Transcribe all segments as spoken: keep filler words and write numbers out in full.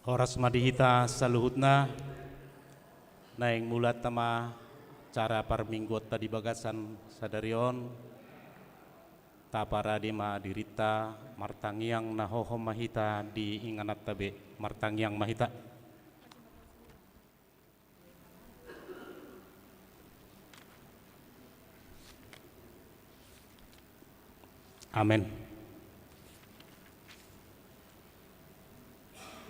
Horas ma di hita saluhutna. Naeng mulak ta ma acara parmingguonta di bagasan sadari on. Taparade ma dirinta, martangiang na hohom ma hita di ingananta be. Martangiang ma hita. Amen.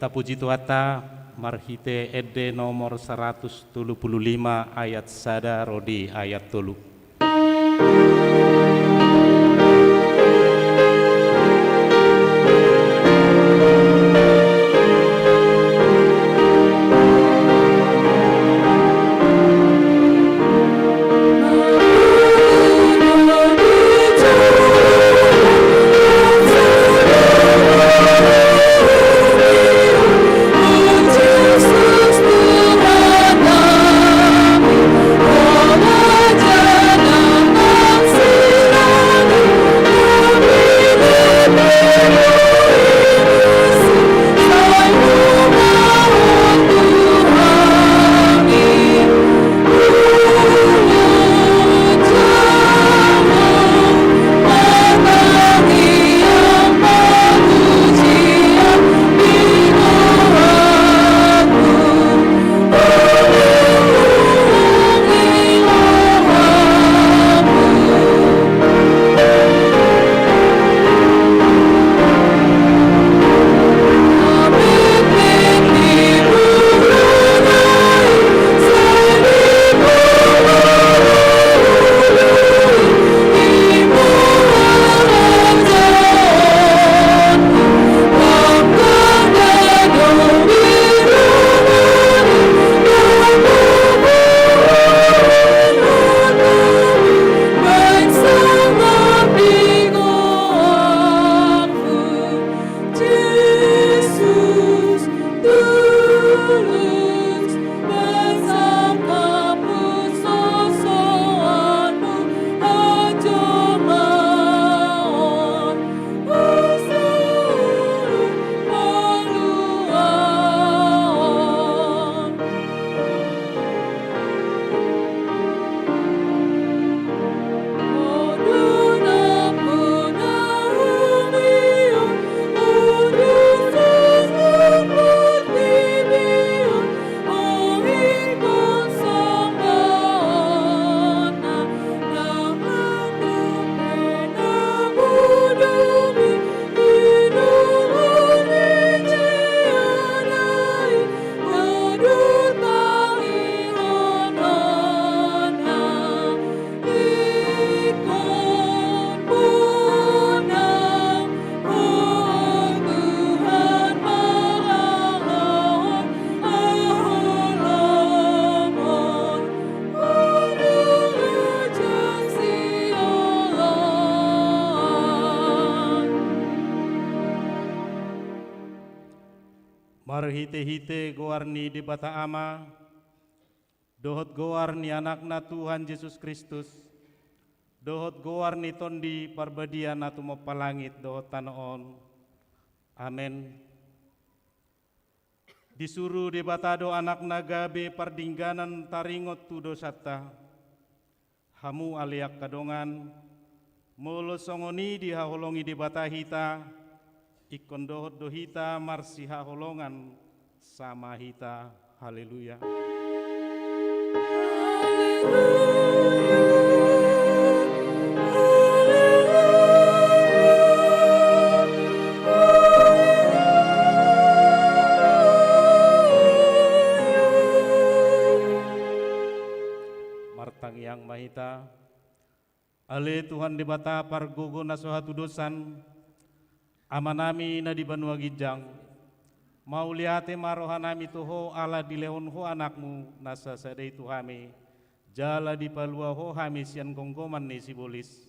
Tapuji Tuhanta marhite ende nomor saratus tolu pulu lima ayat sada ro di ayat tolu. Marhitehite goar ni Debata Ama, dohot goar ni Anakna Tuhan Jesus Kristus, dohot goar ni Tondi Parbadia na tumompa langit dohot tano on. Amen. Disuru Debata do Anakna gabe pardingganan taringot tu dosanta. Hamu ale angka dongan, molo songon i dihaholongi Debata hita, ingkon dohot do hita marsihaholongan sama hita. Haleluya. Martangiang ma hita. Ale Tuhan Debata pargogo na so hatudosan, Amanami na di banua ginjang, mauliate ma rohanami tu Ho ala dilehon Ho Anakmu na sasada i tu hami, jala dipalua Ho hami sian gomgoman ni sibolis.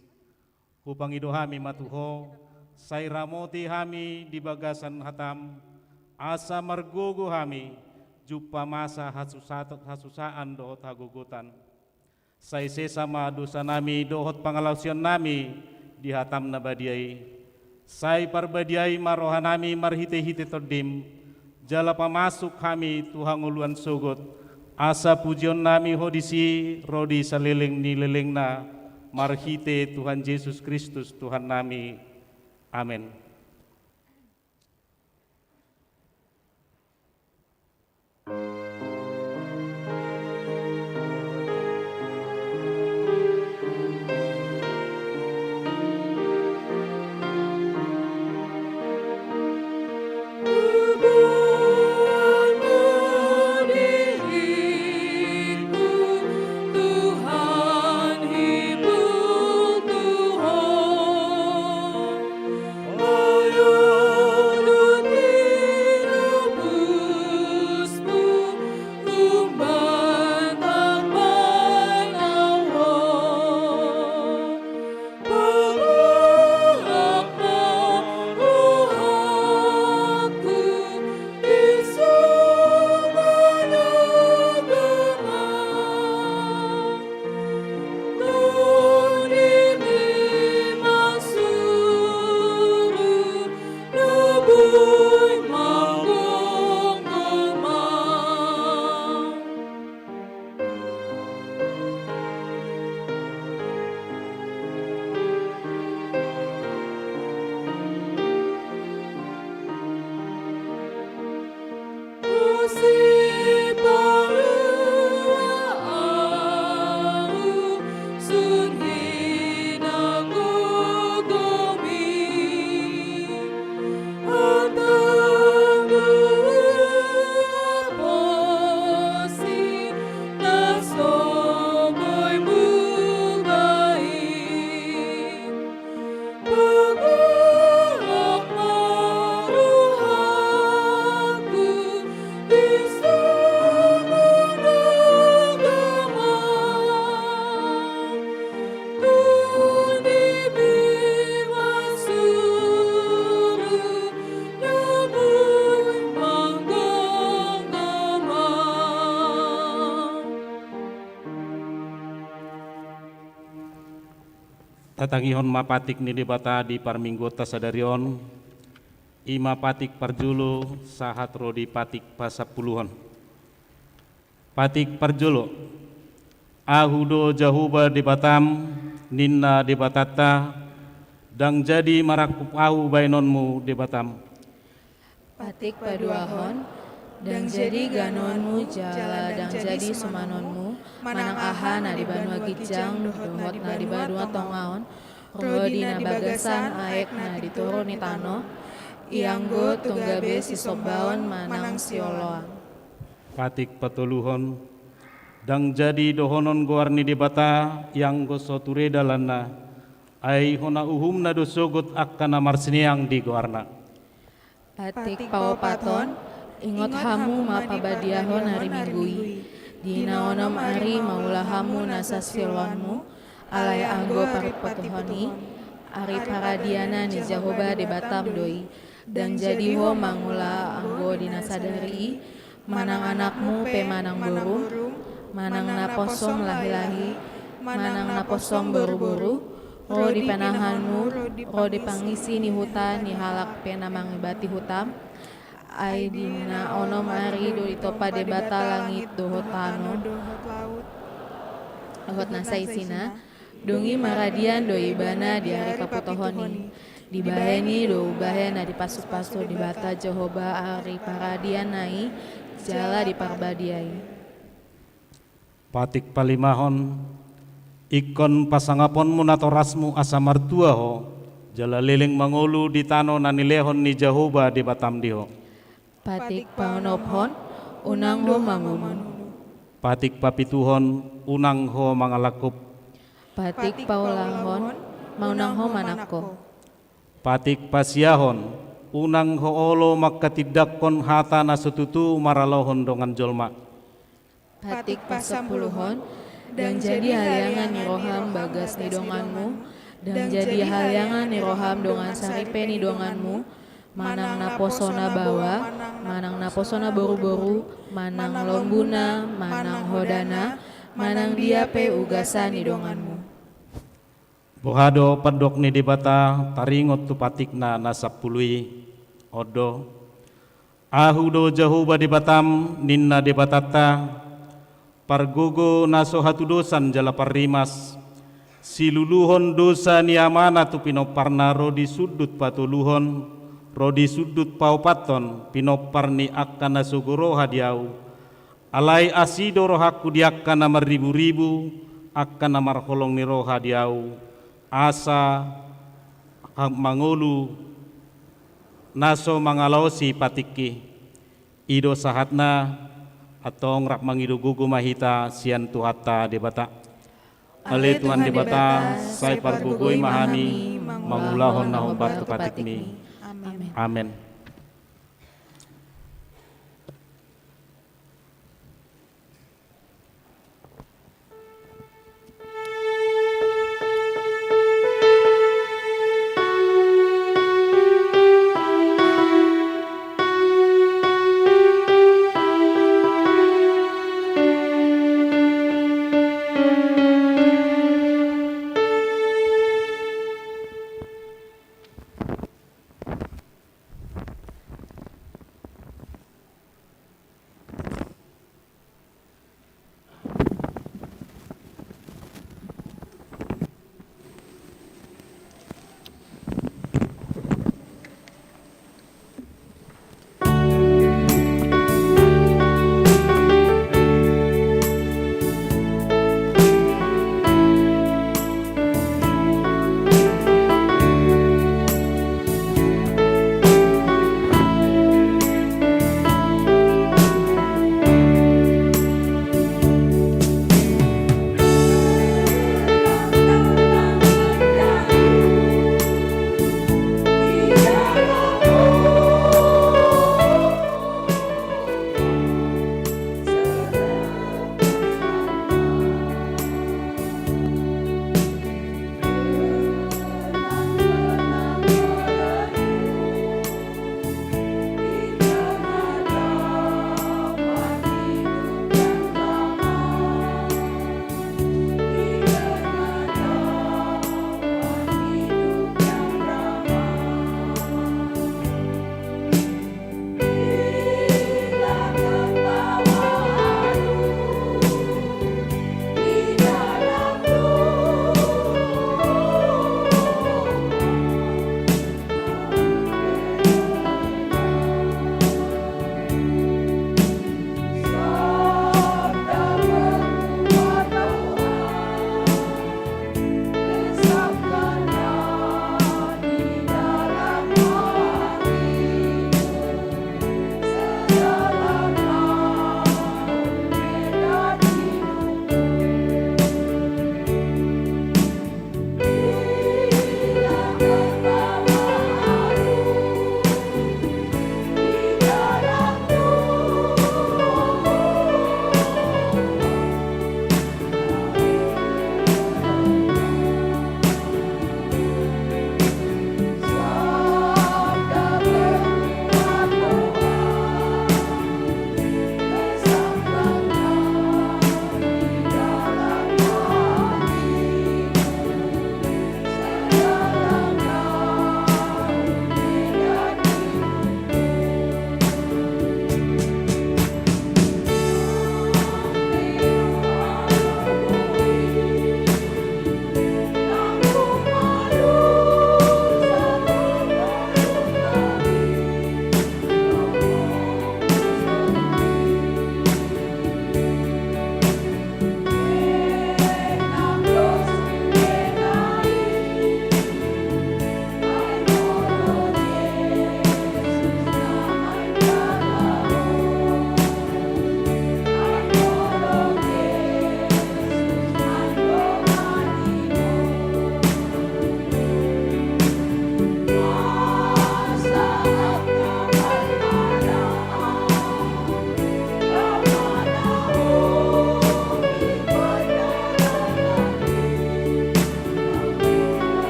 Hupangido hami ma tu Ho, sai ramoti hami di bagasan hatam, asa margogo hami, jumpa masa hasusa-, hasusaan dohot hagogotan. Sai sesa ma dosanami dohot pangalaosionnami di hatam na badia i. Sai parbadiai ma rohanami marhitehite Tondim, Jala pamasuk hami tu hangoluan sogot, asa pujionnami Ho disi ro di saleleng ni lelengna, marhite Tuhan Jesus Kristus Tuhannami. Amen. Tatangihon ma patik ni Debata di parmingguonta sadari on, i ma patik parjolo sahat ro di patik pasampuluhon. Patik parjolo. Ahu do Jahowa Debatam, ninna Debatanta, ndang jadi marangkup ahu baenonmu Debatam. Patik paduahon. Ndang jadi ganonmu jala ndang jadi sumanonmu manang aha na di banua ginjang dohot na di banua tonga on, ro di na bagasan aek na di toru ni tano, ianggo tung gabe sisombaon manang sioloan. Patik patoluhon. Ndang jadi dohonon goar ni Debata ianggo so ture dalanna, ai hona uhumna do sogot angka na marsineang di goarna. Patik paopathon. Ingot hamu ma pabadiahon ari Minggu i, di na onom ari mangula hamu nasa sioloanmu, alai anggo parpatuhon i, ari paradiana ni Jahowa Debatam do i. Ndang jadi ho mangula anggo di na sadari i, manang anakmu pe manang borum, manang naposom lahilahi, manang naposom boruboru, ro di panahanmu, ro di pangisi ni huta ni halak pe na mangibati hutam, ai di na onom ari do ditompa Debata langit dohot tano dohot nasa isina. Dung i maradian do ibana di ari paputohon i. Dibahen i do umbahen na dipasupasu Debata Jahowa ari paradianna i jala di parbadia i. Patik palimahon. Ingkon pasangaponmu natorasmu asa martua ho, jala leleng mangolu di tano na nilehon ni Jahowa Debatam di ho. Patik paonomhon. Unang ho mangumunu. Patik papituhon. Unang ho mangalangkup. Patik paulahon. Unang ho manangko. Patik pasiahon. Unang ho olo manghatindanghon hata na so tutu maralohon dongan jolma. Patik pasampuluhon. Ndang jadi haliangan ni roham bagas ni donganmu, ndang jadi haliangan ni roham dongan saripe ni donganmu, manang naposo na baoa, manang naposo na boruboru, manang lombuna, manang hodana, manang dia pe ugasan ni donganmu. Boha do pandok ni Debata taringot tu patikna na sampulu i? On do. Ahu do Jahowa Debatam, ninna Debatanta, pargogo na so hatudosan jala parrimas, siluluhon dosa ni amana tu pinomparna ro di sundut patoluhon, ro di sundut paopathon, pinompar ni angka na sogo roha di ahu. Alai asi do rohangku di angka na marriburibu, angka na marholong ni roha di ahu, asa mangolu na so mangalaosi patikki. I do sahatna. Antong rap mangido gogo ma hita sian Tuhanta Debata. Ale Tuhan Debata, sai pargogoi ma hami mangulahon na hombar tu patikmi. Amen.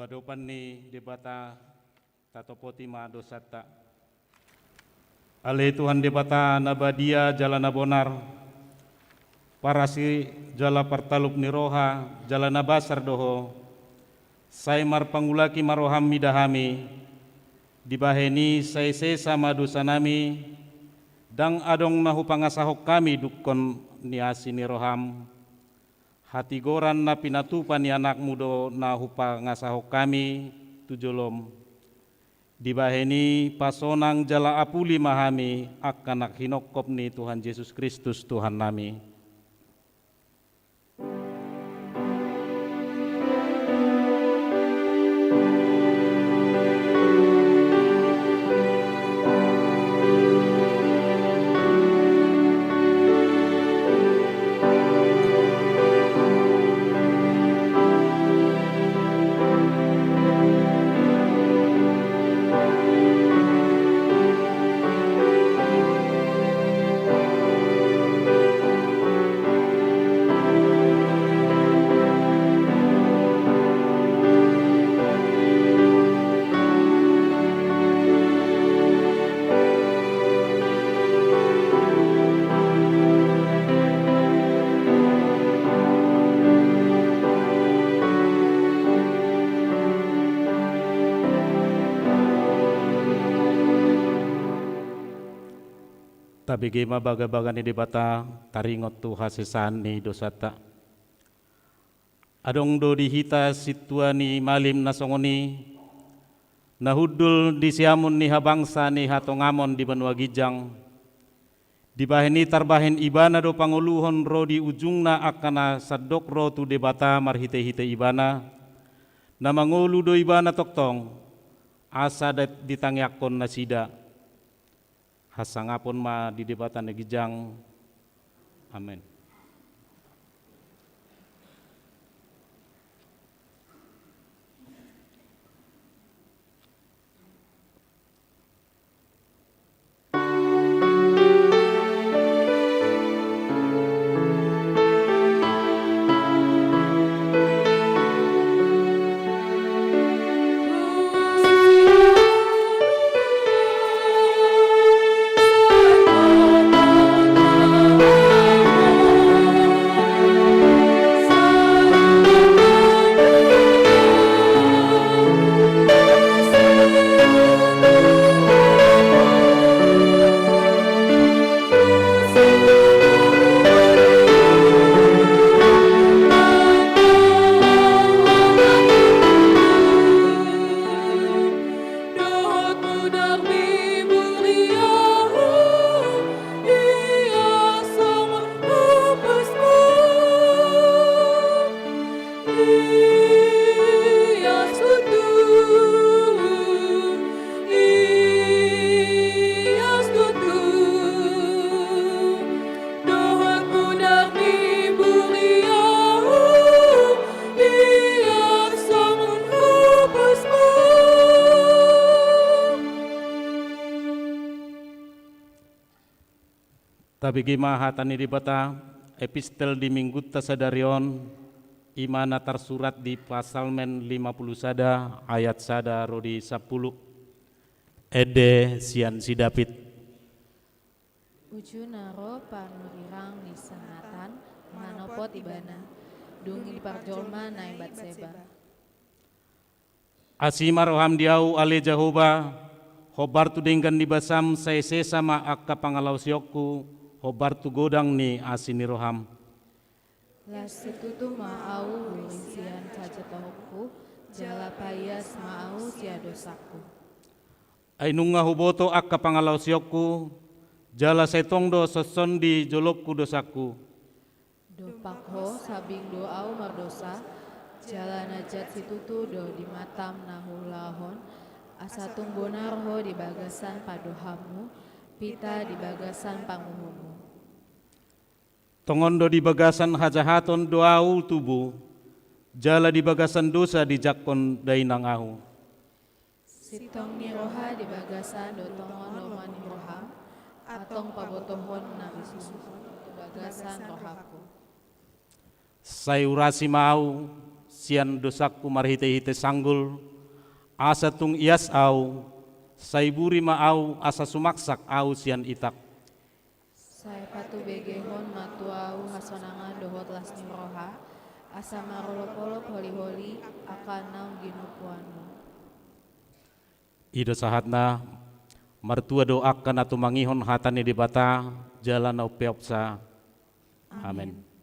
Adopan ni Debata, tatopoti ma dosanta. Ale Tuhan Debata na badia jala na bonar, parasi jala partalup ni roha, jala na basar do Ho. Sai marpangulaki ma roham mida hami, dibahen i sai sesa ma dosanami, ndang adong na hupangasahon hami dungkon ni asi ni roham. Hatigoran na pinatupa ni anakmu do na hupangasahon hami tu jolom. Dibahen i pasonang jala apuli ma hami angka na hinophop ni Tuhan Jesus Kristus Tuhannami. Tabege ma bagabaga ni Debata, taringot tu hasesaan ni dosanta. Adong do di hita sintua ni malim na songon i, na hundul di siamun ni habangsa ni hatongamon di banua ginjang. Dibahen i tarbahen ibana do pangoluhon ro di ujungna angka na sandok ro tu Debata marhitehite ibana, na mangolu do ibana tongtong, asa dat-, ditangiangkon nasida. Hasangapon ma di Debata na ginjang. Amen. Tabege ma hata ni Debata, epistel di minggunta sadari on, i ma na tarsurat di Psalmen lima pulu sada ayat sada ro di sampulu. Ende sian si David. Uju na ro panurirang ni sangatan, manopot ibana, dung i parjolma na i Batseba. Asi ma roham di ahu, ale Jahowa, hombar tu denggan ni basam sai sesa ma angka pangalaosionku, hombar tu godang ni asi ni roham. Las situtu ma ahu huring sian hajatahonku, jala paias ma ahu sian dosangku. Ai nunga huboto angka pangalaosionku, jala sai tong do sonson di jolongku dosangku. Dompak Ho, sambing do ahu mardosa, jala na jat situtu do di matam na huulahon, asa tung bonar Ho di bagasan pandohanmu, pinta di bagasan panguhummu. Tongon do di bagasan hajahaton do ahu tubu, jala di bagasan dosa dijangkon dainang ahu. Sintong ni roha di bagasan do tongon lomo ni roham, antong pabotohon na hasuhuton tu bagasan rohangku. Sai urasi ma ahu, sian dosangku marhite-hite sanggul, asa tung ias ahu, sai buri ma ahu asa sumaksak ahu sian itangku. Sai patubegehon ma tu ahu hasonangan dohot las ni roha, asa marolop-olop holi-holi angka naung ginompoanmu. I do sahatna. Martua do angka na tumangihon hata ni Debata jala na umpeopsa. Amen. Amen.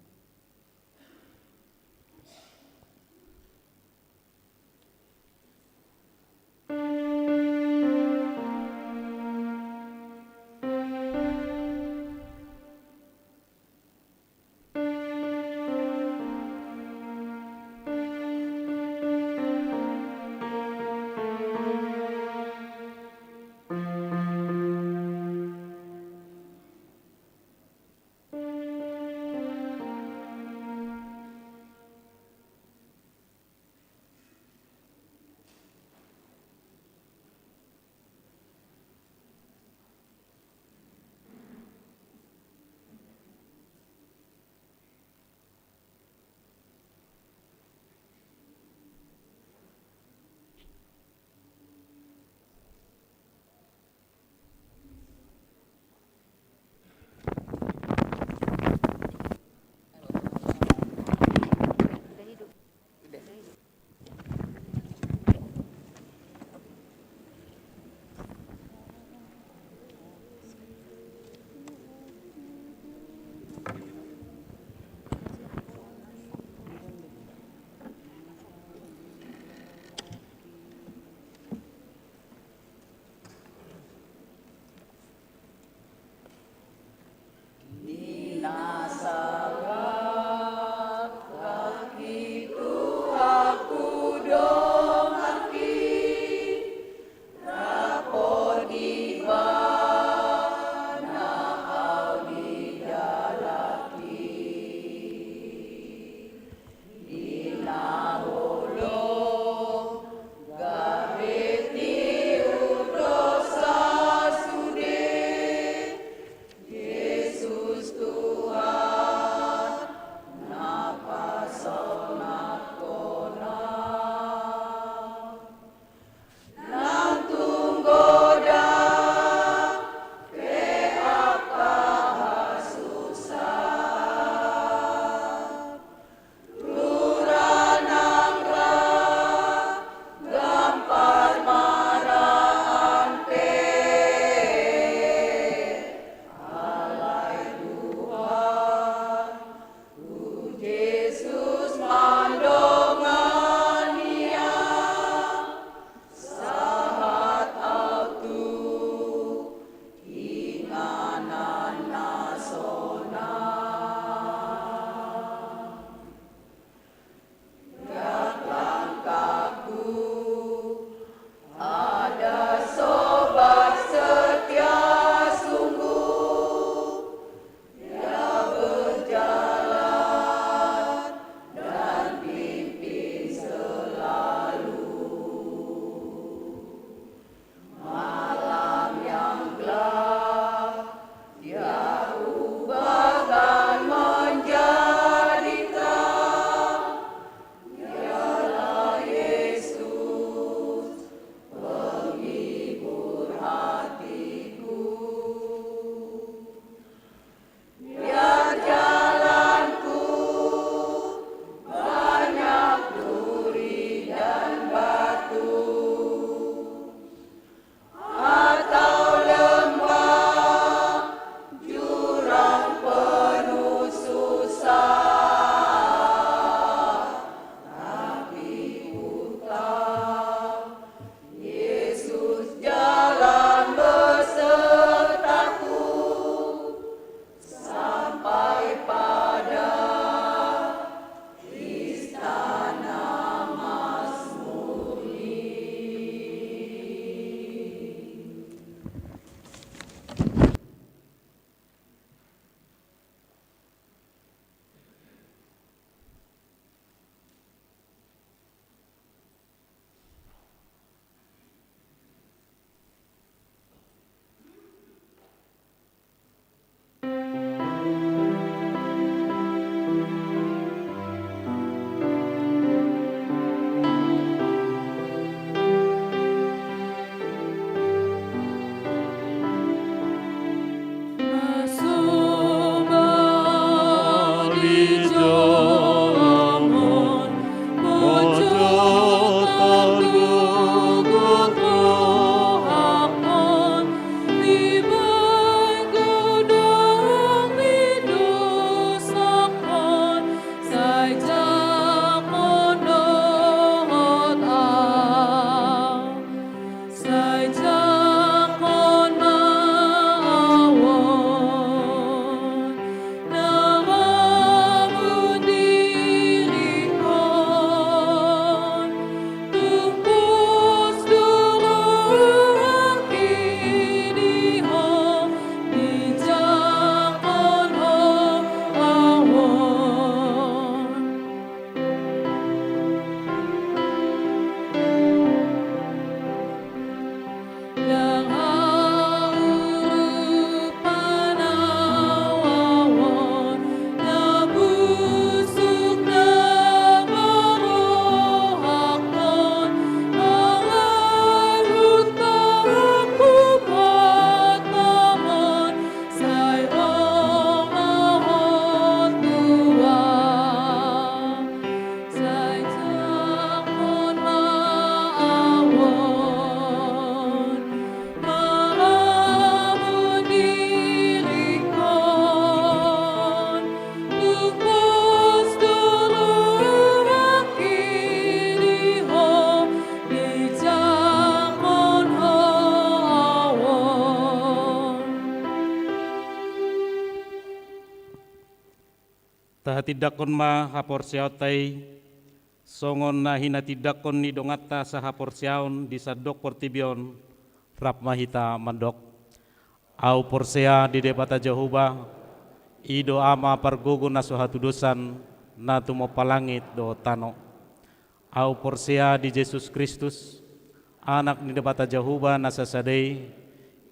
Ijo amon, mojot targogot rohangkon, dibaen godang ni dosangkon, sai jangkon dohot ahu. Sai jangkon ma ahu on, na rabun diringkon, tung pos do rohangki di Ho, dijangkon Ho ahu on. Sai ro ma Ho tua, sai jangkon ma ahu on, na rabun diringkon, tung pos do rohangki di Ho, dijangkon Ho ahu on. Tahatindangkon ma haporseaonta i, songon na hinatindangkon ni donganta sahaporseaon di sandok portibi on, rap ma hita mandok. Ahu porsea di Debata Jahowa, i do Ama pargogo na so hatudosan, na tumompa langit dohot tano. Ahu porsea di Jesus Kristus, Anak ni Debata Jahowa na sasada i,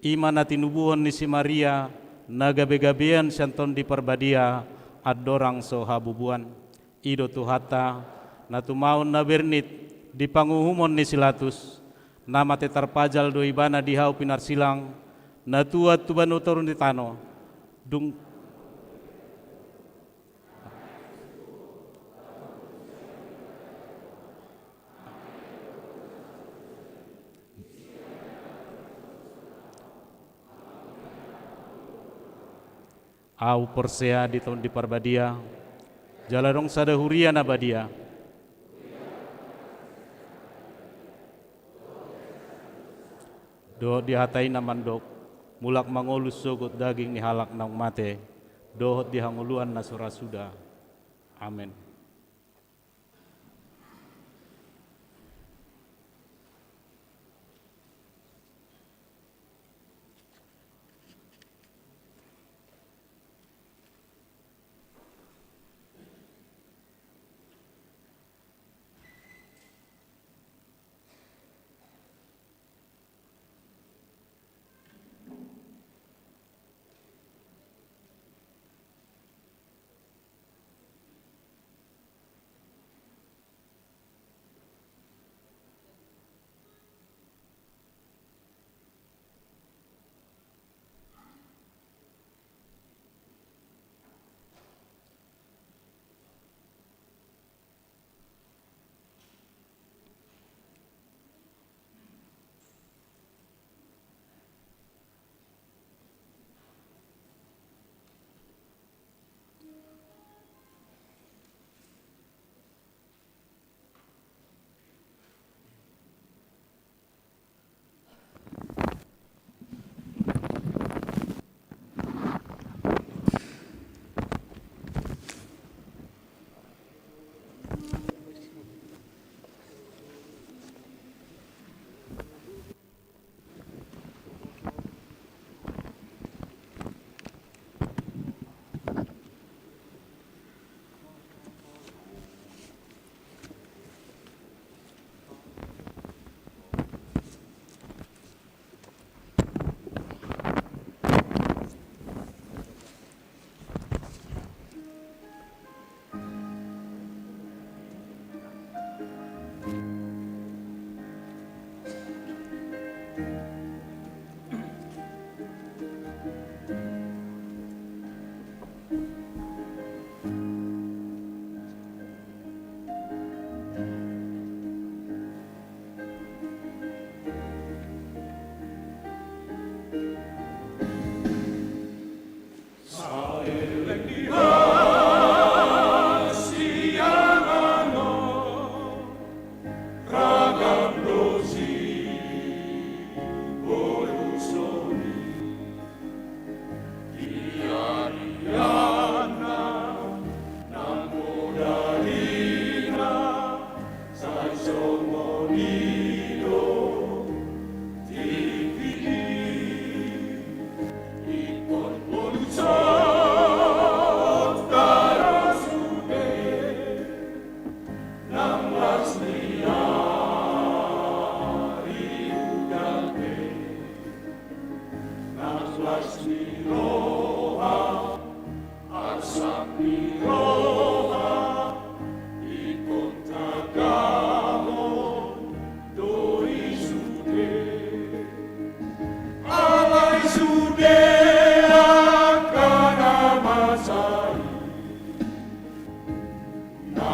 i ma na tinubuhon ni si Maria, na gabegabean sian Tondi Parbadia, andorang so habubuan. I do Tuhanta, na tumaon na bernit di panguhumon ni si Latus, na mate tarpajal do Ibana di hau pinarsilang, na tuat tu banua toru ni tano, dung Ahu porsea di Tondi Parbadia, jala adong sada huria na badia. Dohot di hata i na mandok, mulak mangolu sogot daging ni halak naung mate, dohot di hangoluan na so ra suda. Amen. Roha, ingkon tagamon do i sude. Alai sude angka na masa i, na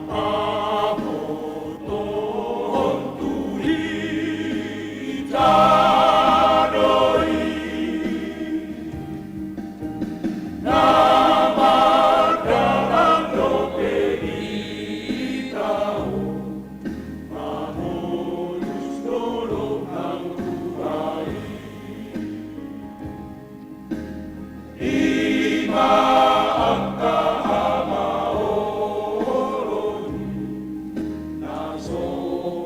pabotohon tu hita do i, na mardalan dope hita on, manolus dolok nang tua i. I ma angka hamaolon i na so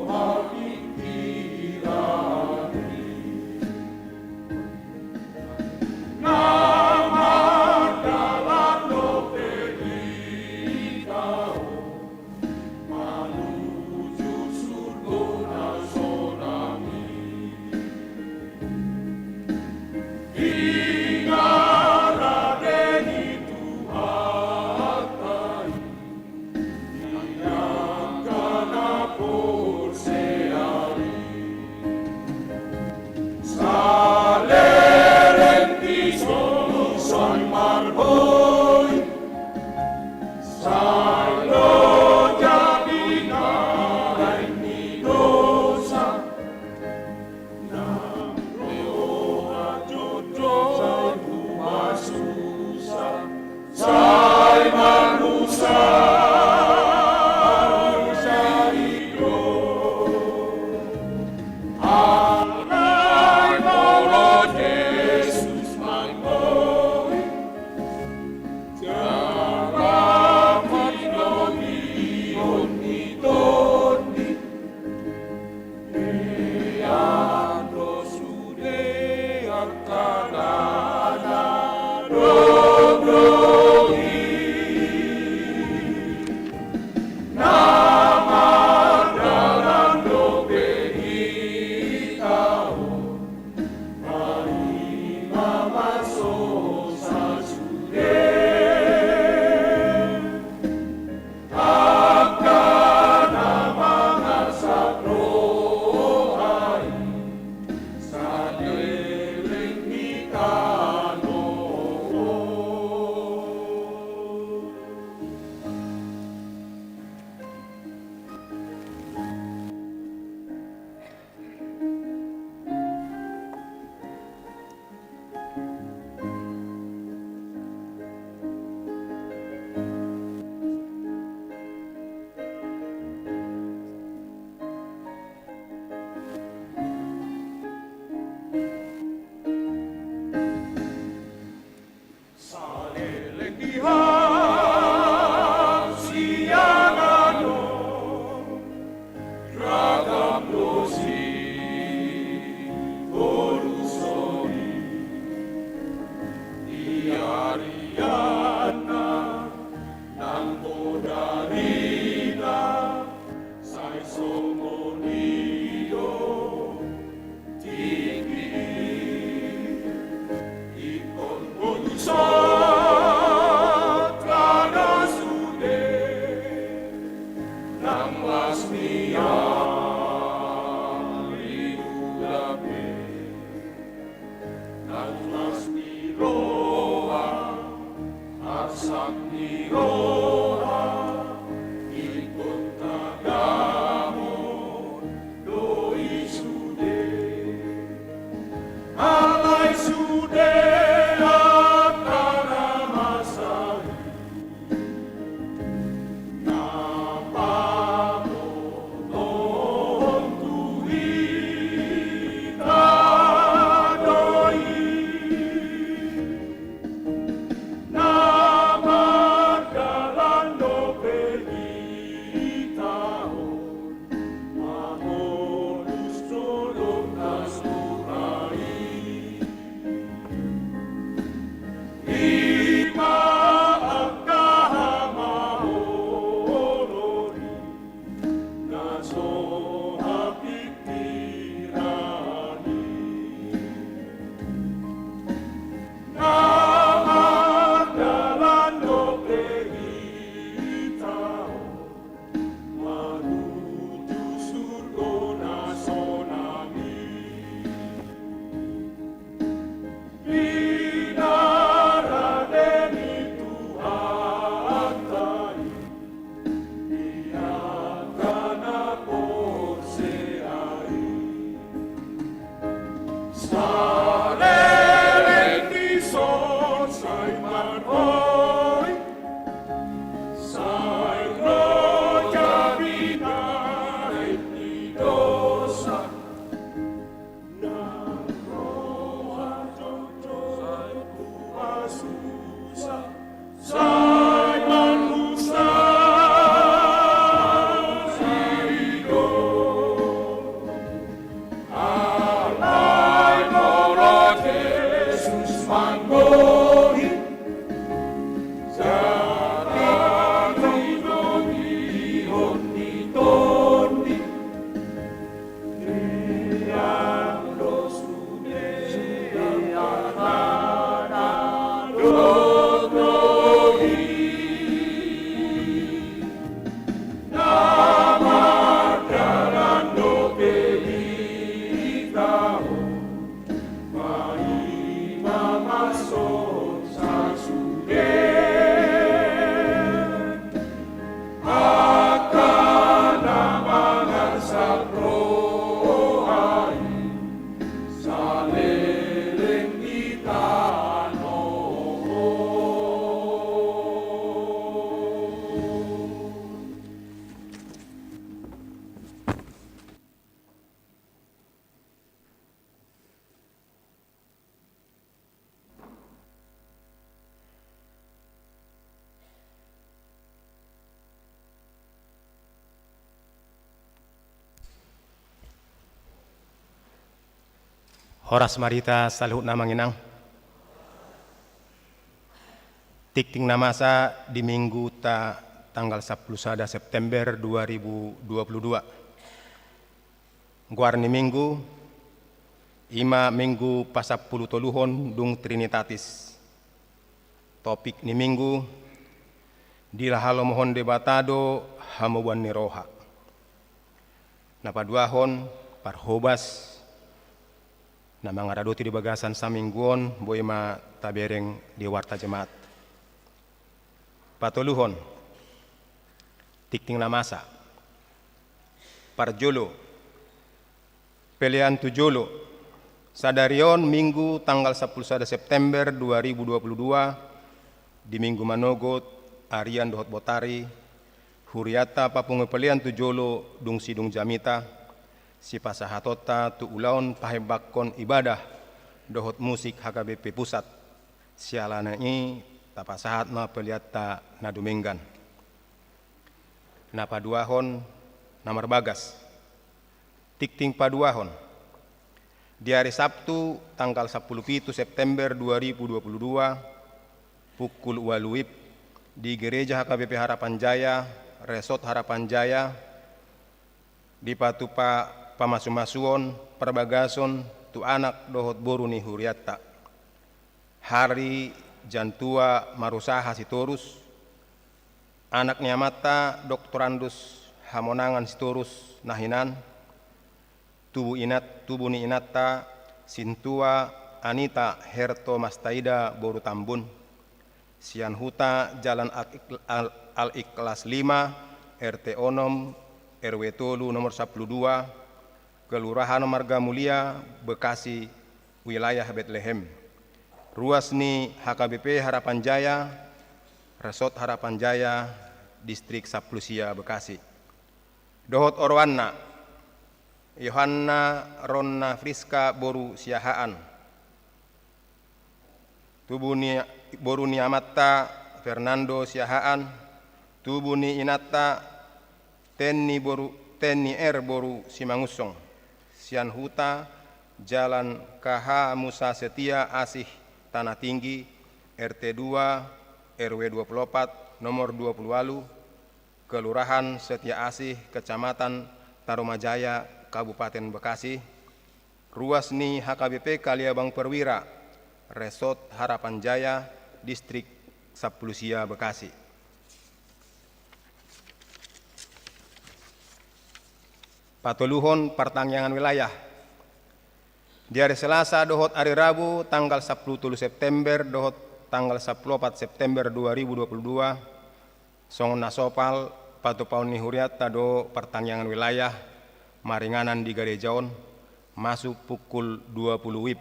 hapingkiran i. Na mardalan dope hita on manuju surgo na sonang i. Pinarade ni Tuhanta i di angka na porsea i. Saleleng ni solu sai marboi, sai loja di narain ni dosa. Nang roha jotjot sai hupa susa, sai marmusa, marmusa i do. Alai molo Jesus manggohi, jala mardongan i on ni Tondi. Dean do sude angka na dongdong i, na mardalan dope hita on, paima marsosa sude. Angka na mangarsak roha i, saleleng ni tano on. Saleleng ni hasiangan on, ragam do sitoluson i. Di arianna nang poda ni na, sai songon i do tingki i. Ingkon bolusonta do sude nang las ni ari, ulape nang las ni roha, arsak ni roha, ingkon tagamon do i sude. Alai sude angka na masa i, na pabotohon tu hita do i, na mardalan dope Horas ma di hita saluhutna amang inang. Tingting na masa di Minggu ta tanggal sampulu sada September dua ribu dua puluh dua. Goar ni Minggu, ima Minggu pasampulu toluhon dung Trinitatis. Topik ni Minggu, dilehon Debata do hamubaon ni roha. Na paduahon, parhobas, na mangaradoti di bagasan saminggu on, boi ma tabereng di warta jemaat. Patoluhon, tingting na masa. Parjolo, pelean tu jolo. Sadari on Minggu tanggal sampulu sada September dua ribu dua puluh dua, di Minggu manogot, arian dohot botari, hurianta papungu pelean tu jolo dung sidung jamita, sipasahatonta tu ulaon pahebakkon ibadah dohot musik H K B P Pusat. Siala ni i tapasahat ma peleanta na dumenggan. Na paduahon, na marbagas. Tingting paduahon. Di ari Sabtu tanggal sampulu pitu September dua ribu dua puluh dua, pukul ualu WIB, di Gereja H K B P Harapan Jaya, Resort Harapan Jaya, dipatupa pamasumasuon parbagason tu anak dohot boru ni hurianta. Harry Jantua Marusaha Sitorus, anak ni amanta Doktorandus Hamonangan Sitorus na hinan, tubu inat, tubu ni inanta Sintua Anita Herto Mastaida boru Tambun, sian huta Jalan Al-, Al-, Al-Ikhlas lima, R T onom, R W tolu, nomor sampulu dua, Kelurahan Margamulia, Bekasi, Wilayah Betlehem. Ruas ni H K B P Harapan Jaya, Resort Harapan Jaya, Distrik sampulu sia Bekasi. Dohot oroanna, Yohanna Ronna Friska boru Siahaan. Tubu ni, boru ni amanta Fernando Siahaan, tubu ni inanta Tenni boru, Tenni R boru Simangunsong, sian huta Jalan K H Musa Setia Asih Tanah Tinggi, R T dua, R W dua puluh opat, nomor dua puluh ualu, Kelurahan Setia Asih, Kecamatan Tarumajaya, Kabupaten Bekasi, ruas ni H K B P Kaliabang Perwira, Resort Harapan Jaya, Distrik sampulu sia Bekasi. Patoluhon, partangiangan wilayah. Di ari Selasa dohot ari Rabu tanggal sampulu tolu September dohot tanggal sampulu opat September dua ribu dua puluh dua, songon na sopal, patupaon ni hurianta do partangiangan wilayah maringanan di gareja on, masuk pukul dua puluh WIB.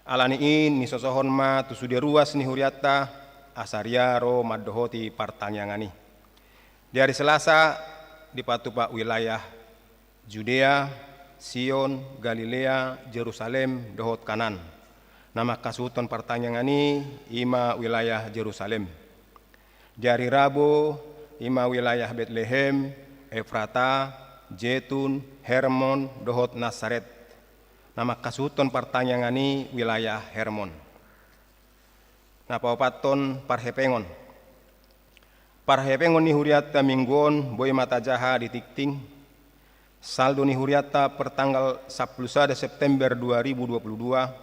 Ala ni i nisosohon ma tu sude ruas ni hurianta, asa ro mandohoti partangiangan i. Di ari Selasa dipatupa wilayah Judea, Sion, Galilea, Jerusalem, dohot Kanaan. Na manghasuhuthon partangiangan i, ima wilayah Jerusalem. Di ari Rabu, ima wilayah Betlehem, Efrata, Jetun, Hermon, dohot Nasaret. Na manghasuhuthon partangiangan i wilayah Hermon. Na paopathon, parhepengon. Parhepengon ni hurianta minggu on boi ma tajaha di tingting. Saldo ni hurianta per tanggal sampulu sada September dua ribu dua puluh dua,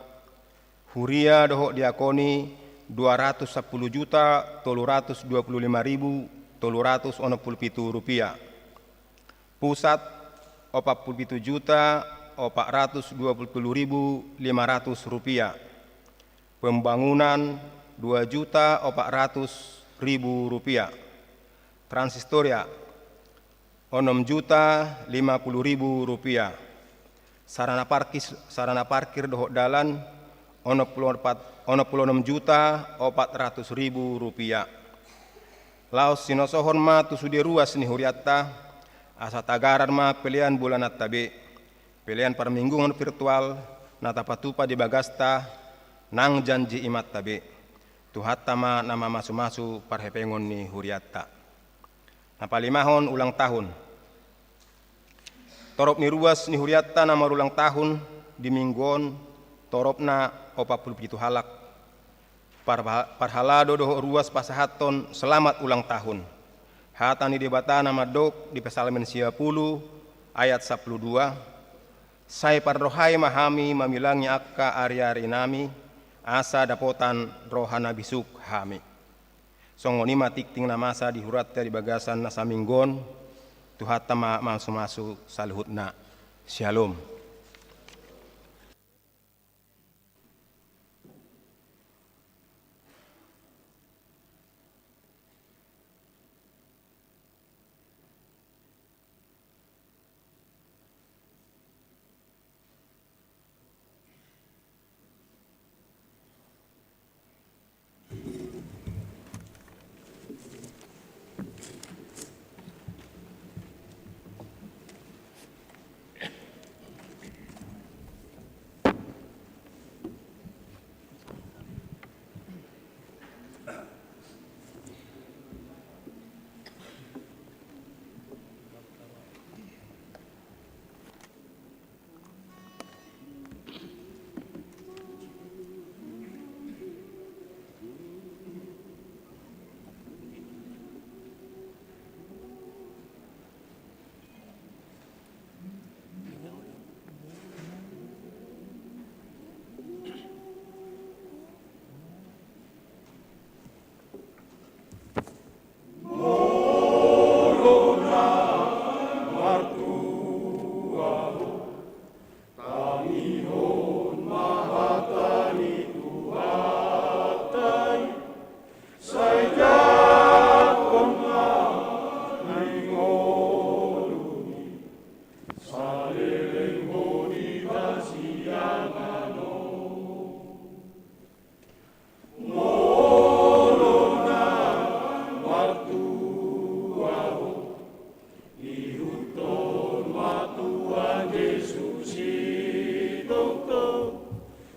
huria dohot diakon i dua ratus sampulu juta tolu ratus dua puluh lima ribu tolu ratus onom puluh pitu rupiah. Pusat, opat pulu pitu juta opat ratus dua pulu tolu ribu lima ratus rupiah. Pembangunan, dua juta opat ratus ribu rupiah. Transistoria, onom juta lima pulu ribu rupiah. Sarana parkis-, sarana parkir dohot dalan, onom pulu opat, onom pulu onom juta opat ratus ribu rupiah. Laos sinosohon ma tu sude ruas ni hurianta, asa tagaran ma pelean bulananta be, pelean parmingguon virtual, na tapatupa di bagasta, nang janji imanta be. Tuhanta ma na mamasumasu parhepengon ni hurianta. Na palimahon, ulang tahun. Torop ni ruas ni hurianta na marulang tahun di minggu on, Toropna opat pulu pitu halak. Parha-, parhalado dohot ruas pasahathon selamat ulang tahun. Hata ni Debata na mandok di Psalmen sia pulu ayat sampulu dua, "Sai parrohai ma hami mamilangi angka ariarinami, asa dapotan roha na bisuk hami." Songon i ma tingting na masa di huranta di bagasan na saminggu on. Tuhanta ma mamasumasu saluhutna. Syalom. Tangihon ma hata ni Tuhanta i, sai jangkon ma di ngolumi, saleleng ho di hasiangan on. Molo na martua ho, ihuthon ma Tuhan Jesus i tongtong,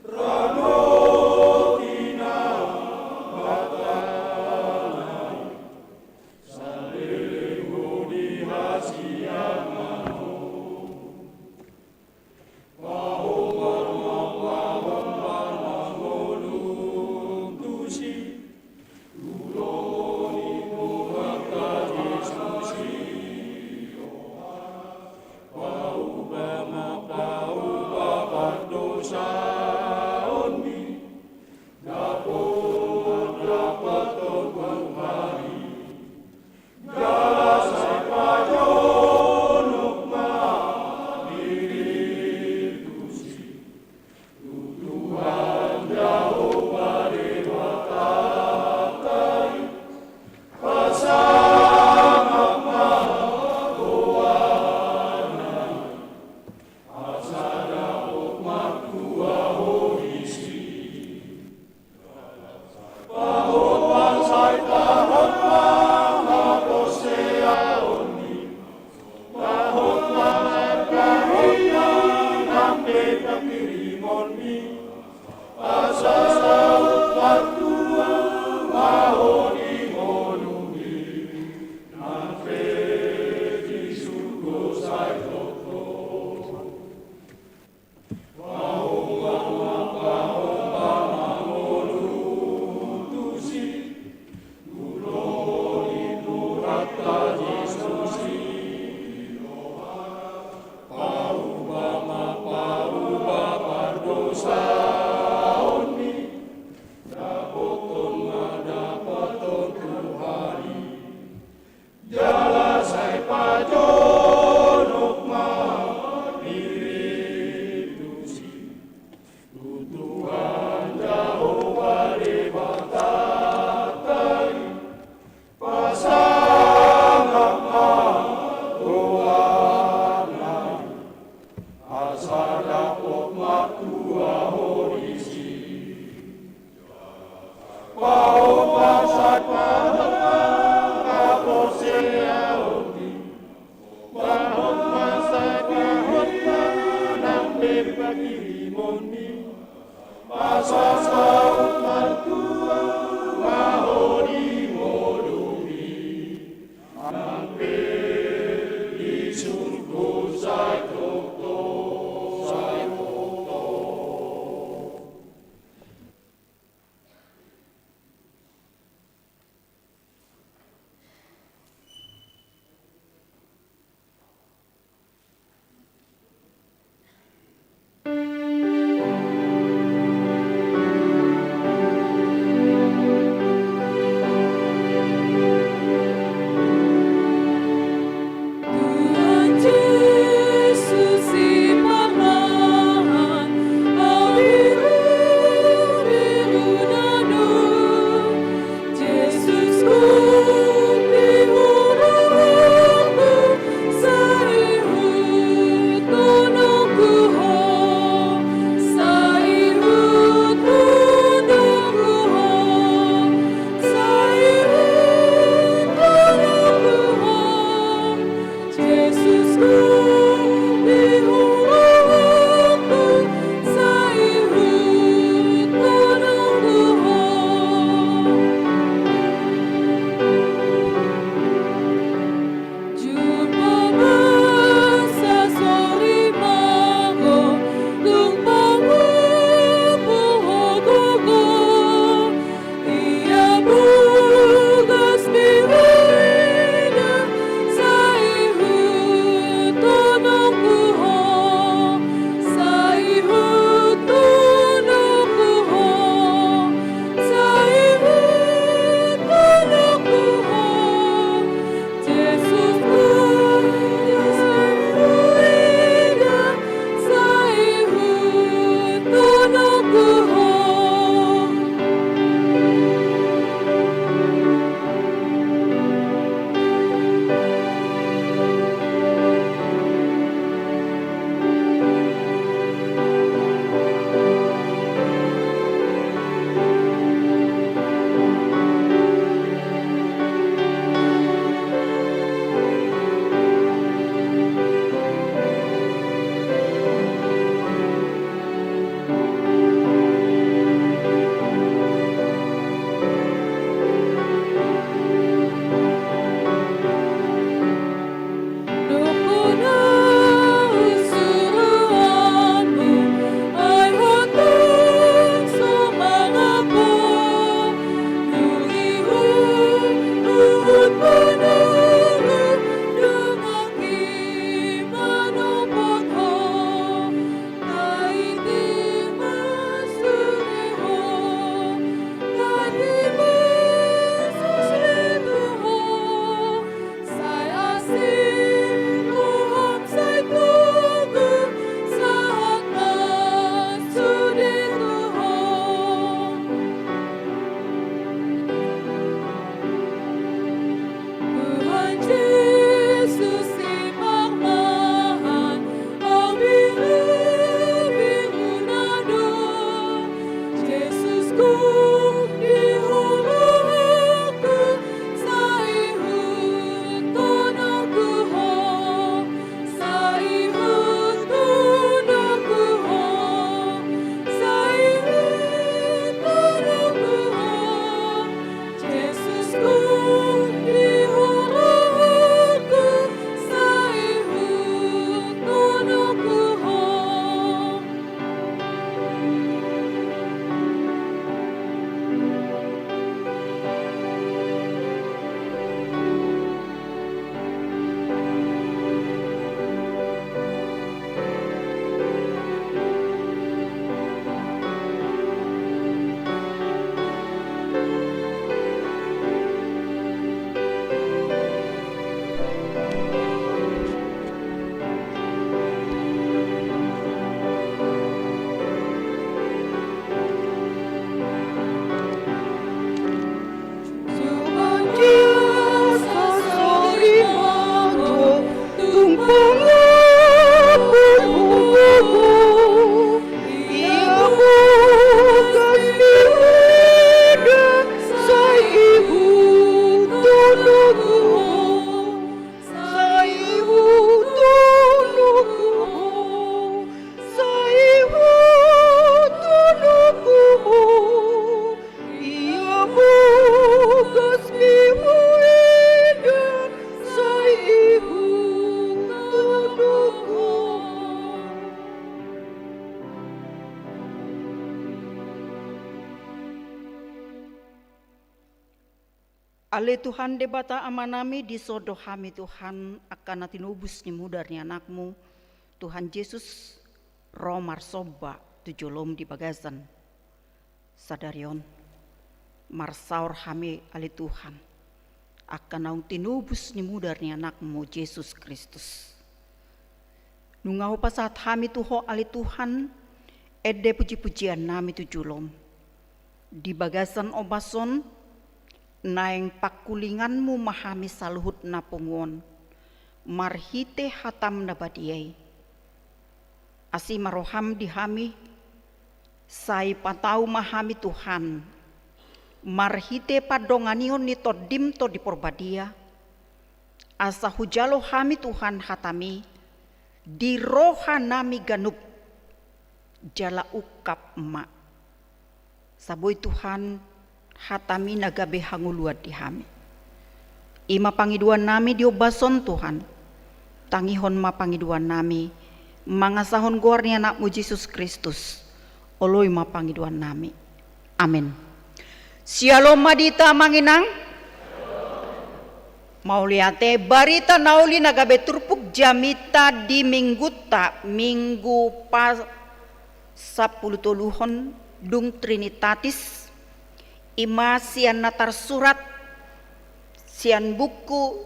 ranoti na batana i, saleleng ho di hasiangan on. Jala sai pajonok ma dirim tusi tu Tuhan Jahowa Debatanta i, pasangap ma goarna i, asa dapot martua ho disi. Pahotan sai tahot ma haporseaonmi, tahot ma arga i nang pe pangkirimonmi, asa saut martua ma ho di ngolumi, nang pe di surgo sai tongtong. Jala sai pajonok ma dirim tusi tu Tuhan Jahowa Debatanta i, pasangap ma Ale Tuhan Debata Amanami, dison do hami Tuhan angka na tinobus ni mudar ni Anakmu, Tuhan Jesus, ro marsomba tu jolom di bagasan sadari on. Marsaor hami ale Tuhan, angka naung tinobus ni mudar ni Anakmu Jesus Kristus. Nunga hupasahat hami tu Ho ale Tuhan, ende pujipujiannami tu jolom. Di bagasan ombas on, naeng pangkulinganmu ma hami saluhut na pungu on, marhite hatam na badia i. Asi ma roham di hami, sai patau ma hami Tuhan, marhite pandonganion ni Tondim Tondi Porbadia, asa hujalo hami Tuhan hatami, di rohanami ganup, jala ungkap ma. Saboi Tuhan, hatami na gabe hangoluan di hami. I ma pangidoannami di ombas on Tuhan, tangihon ma pangidoannami, mangasahon goar ni Anakmu Jesus Kristus, oloi ma pangidoannami. Amen. Syalom ma di hita amang inang. Mauliate, barita na uli na gabe turpuk jamita di minggunta, minggu pa sampulu toluhon dung Trinitatis, i ma sian na tarsurat sian buku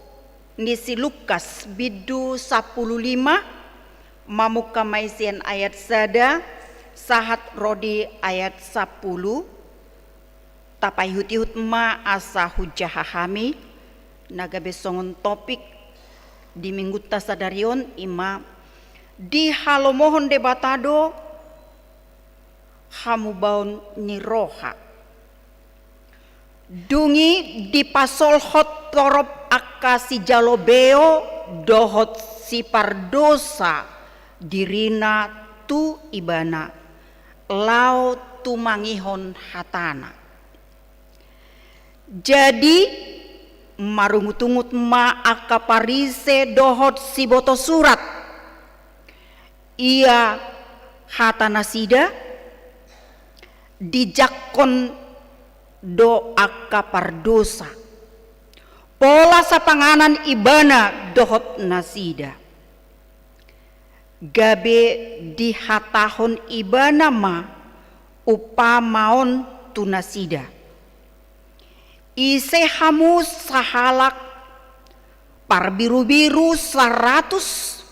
ni si Lukas bindu sampulu lima, mamungka ma i sian ayat sada sahat ro di ayat sampulu. Tapaihutihut ma asa hujaha hami, na gabe songon topik di minggunta sadari on i ma, dihalomohon Debata do hamubaon ni roha. Dung i dipasolhot torop angka sijalo beo dohot sipardosa dirina tu Ibana, laho tumangihon hataNa. Jadi, marungutungut ma angka Parise dohot siboto surat. Ia hatanasida, dijangkon do angka pardosa. Pola sapanganan Ibana dohot nasida. Gabe dihatahon Ibana ma umpama on tu nasida. Ise hamu sahalak parbirubiru saratus,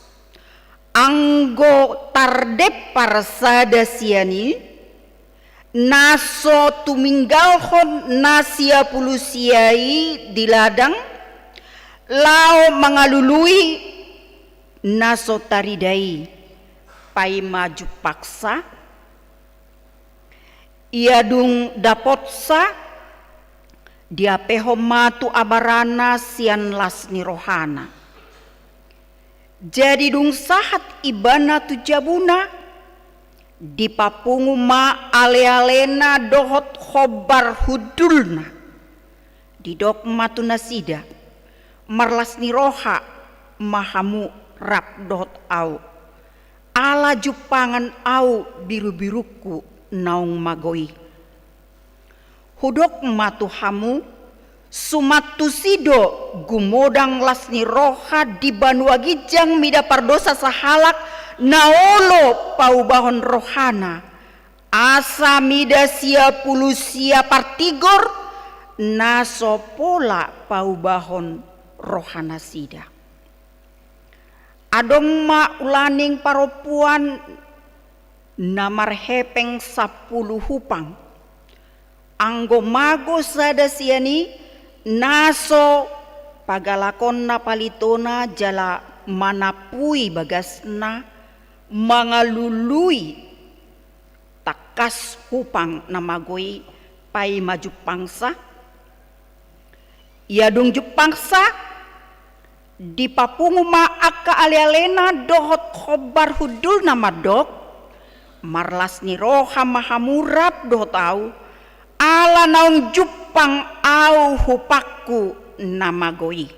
anggo tardempar sada sian i, na so tuminggalhon na sia pulu sia i di ladang, laho mangalului na so tarida i, paima jumpangsa? Ia dung dapotsa, diapehon ma tu abarana sian las ni rohana. Jadi dung sahat ibana tu jabuna, dipapungu ma alealena dohot hombar hundulna. Didok ma tu nasida, marlas ni roha ma hamu rap dohot ahu, ala jumpangan ahu birubirungku naung mago i. Hudok ma tu hamu, suman tusi do gumodang las ni roha di banua ginjang mida pardosa sahalak na olo paubahon rohana, asa mida sia pulu sia partigor na so pola paubahon rohanasida. Adong ma ulaning parompuan na marhepeng sampulu hupang. Anggo mago sada sian i, na so pagalakonna palitona jala manampui bagasna, mangalului tangkas hupang na mago i paima jumpangsa. Ia dung jumpangsa, dipapungu ma angka alealena dohot hombar hundulna mandok, marlas ni roha ma hamu rap dohot ahu, ala naung jumpang ahu hupangku na mago i.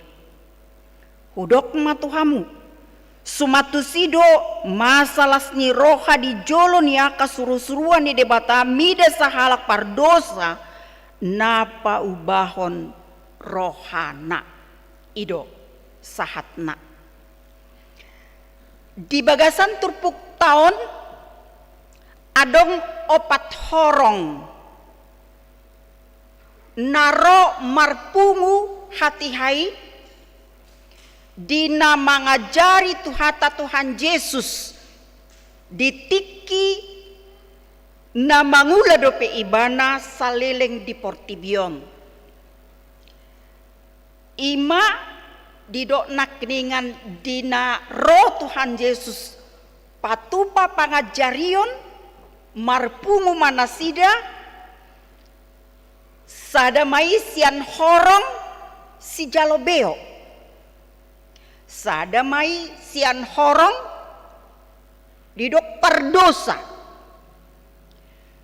Hudok ma tu hamu, suman tusi do masa las ni roha di jolo ni angka surusuruan ni Debata mida sahalak pardosa na paubahon rohana. I do sahatna. Di bagasan turpukta on adong opat horong na ro marpungu hatiha i di na mangajari Tuhanta Tuhan Jesus di tingki na mangula dope ibana saleleng di portibi on. I ma didok nangkiningan di na ro Tuhan Jesus patupa pangajarion, marpungu ma nasida, sada ma i sian horong sijalo beo, sada ma i sian horong didok pardosa.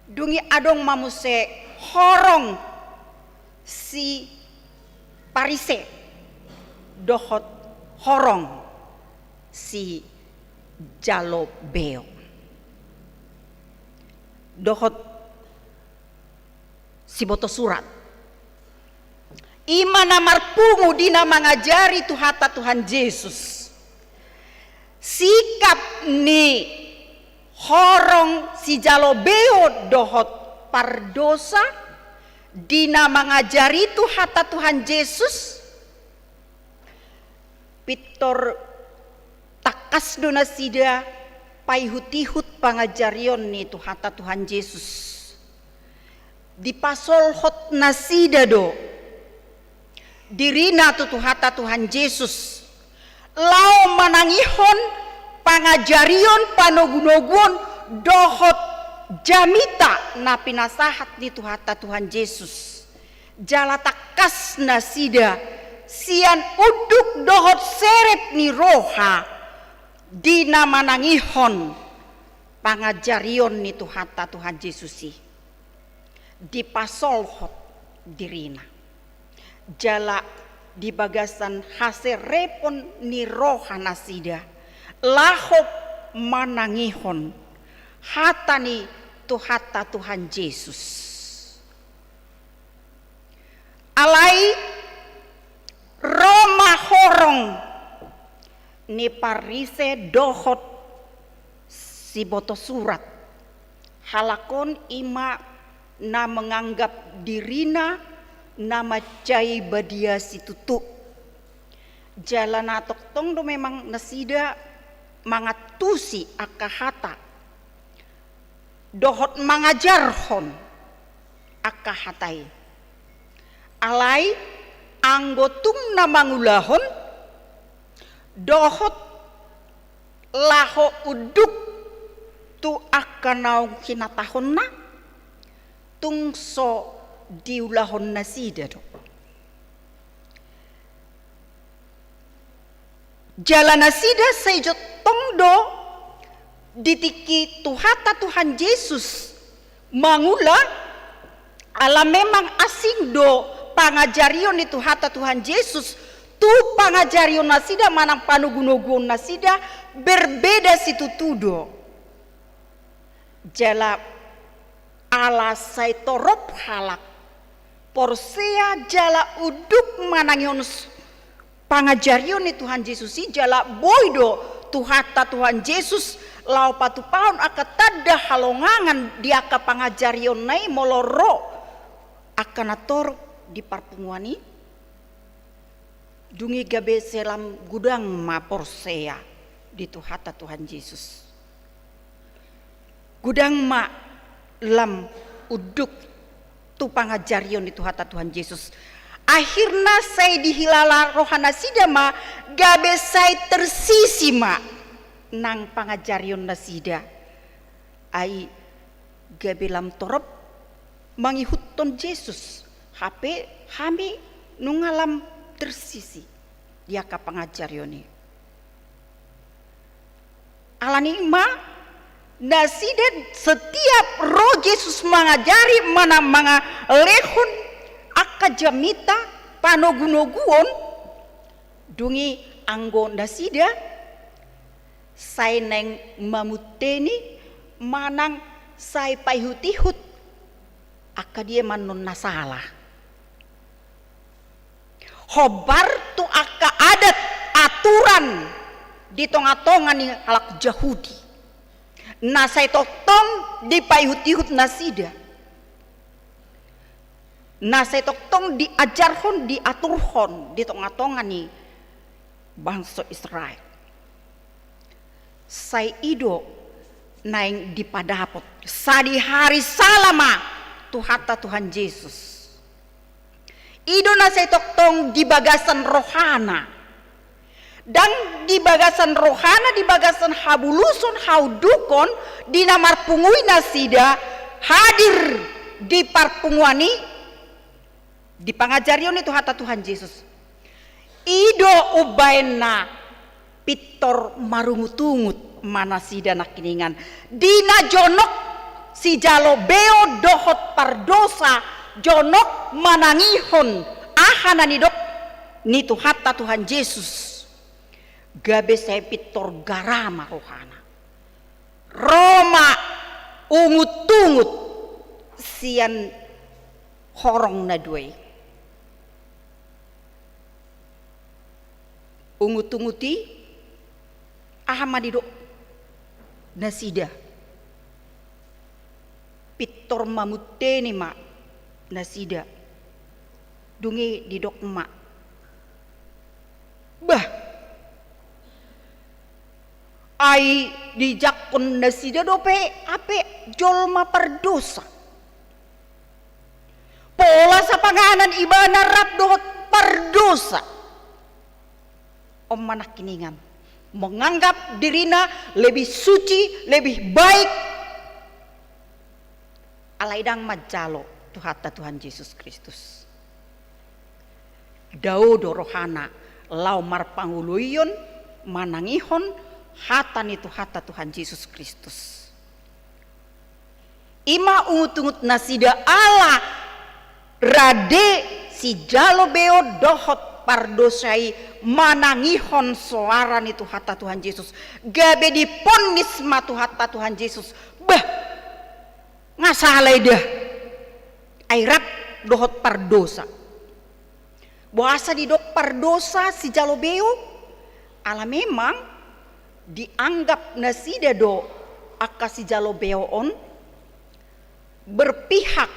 Dung i adong ma muse horong si Parise dohot horong sijalo beo dohot siboto surat. I ma na marpungu di na mangajari Tuhanta Tuhan Jesus. Sikap ni horong sijalo beo dohot pardosa di na mangajari Tuhanta Tuhan Jesus, pintor tangkas do nasida paihut-ihut pangajarion ni Tuhanta Tuhan Jesus. Dipasolhot nasida do dirina tu Tuhanta Tuhan Jesus laho manangihon pangajarion, panogunoguon dohot jamita na pinasahat ni Tuhanta Tuhan Jesus. Jala tangkas nasida sian unduk dohot serep ni roha di na manangihon pangajarion ni Tuhanta Tuhan Jesus i. Dipasolhot dirina jala di bagasan haserepon ni roha nasida laho manangihon hata ni Tuhanta Tuhan Jesus. Alai ro ma horong ni Parise dohot siboto surat. Halak on i ma na manganggap dirina na mansai badia situtu. Jala na tongtong do memang nasida mangantusi angka hata dohot mangajarhon angka hata i. Alai anggo tung na mangulahon dohot laho unduk tu angka naung hinatahonna, tung so diulahon nasida do. Jala nasida sai jontong do di tingki Tuhanta Tuhan Jesus mangula, ala memang asing do pangajarion ni Tuhanta Tuhan Jesus tu pangajarion nasida manang panogunoguon nasida, berbeda situtu do. Jala ala sai torop halak porsea jala unduk manangihon s-, pangajarion ni Tuhan Jesus i, jala boi do Tuhanta Tuhan Jesus laho patupahon angka tanda halongangan di angka pangajarionna i molo ro angka na torop di parpunguan i. Dung i gabe sai lam godang ma porsea di Tuhanta Tuhan Jesus. Godang ma lam unduk tu pangajarion ni Tuhanta Tuhan Jesus. Akhirna sai dihilala roha nasida ma, gabe sai tersisi ma nang pangajarion nasida. Ai gabe lam torop mangihuthon Jesus, hape hami nunga lam tersisi di angka pangajarion i. Alani i ma nasida setiap ro Jesus mangajari manang mangalehon angka jamita panogunoguon, dung i anggo nasida sai naeng mamunteni manang sai paihutihut angka dia ma annon na sala. Hombar tu angka adat, aturan di tonga-tonga ni halak Jahudi. Na sai tongtong dipaihut-ihut nasida. Na sai tongtong diajarhon, diaturhon di tonga-tonga ni bangso Israel. Sai i do naeng dipadapot. Sadihari sala ma Tuhanta Tuhan Jesus. I do na sai tongtong di bagasan rohana. Ndang di bagasan rohana, di bagasan habuluson, haundukon, di na marpungui nasida hadir di parpunguan i, di pangajarion ni Tuhanta Tuhan Jesus. I do umbahen na pintor marungut-ungut ma nasida nangkiningan. Di na jonok sijalo beo dohot pardosa, jonok manangihon aha na nidok ni Tuhanta Tuhan Jesus. Gabe sai pintor gara ma rohana. Ro ma ungut-ungut sian horong na dua i. Ungut-ungut i, aha ma didok nasida? Pintor mamunteni ma nasida. Dung i didok ma, bah, ai dijangkon nasida dope hape jolma pardosa. Pola sapanganan ibana rap dohot pardosa. On ma nangkiningan menganggap dirina lebih suci, lebih baik, alai ndang manjalo Tuhanta Tuhan Jesus Kristus. Dao do rohana laho marpangoloion, manangihon hata ni Tuhanta Tuhan Jesus Kristus. I ma ungut-ungut nasida ala rade sijalo beo dohot pardosa i manangihon soara ni Tuhanta Tuhan Jesus, gabe diponnis ma Tuhanta Tuhan Jesus. Bah, nga sala i da, ai rap dohot pardosa. Boasa didok pardosa sijalo beo? Ala memang dianggap nasida do angka sijalo beo on berpihak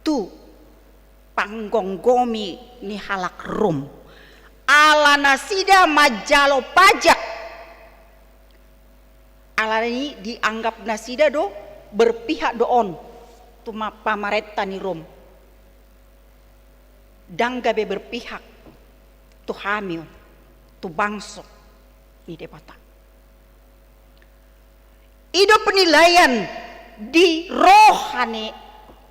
tu panggomgomi ni halak Rom. Ala nasida manjalo pajak. Alani dianggap nasida do berpihak do on tu ma-, pamarenta ni Rom. Ndang gabe berpihak tu hami on, tu bangso ni Debata. I do penilaian di roha ni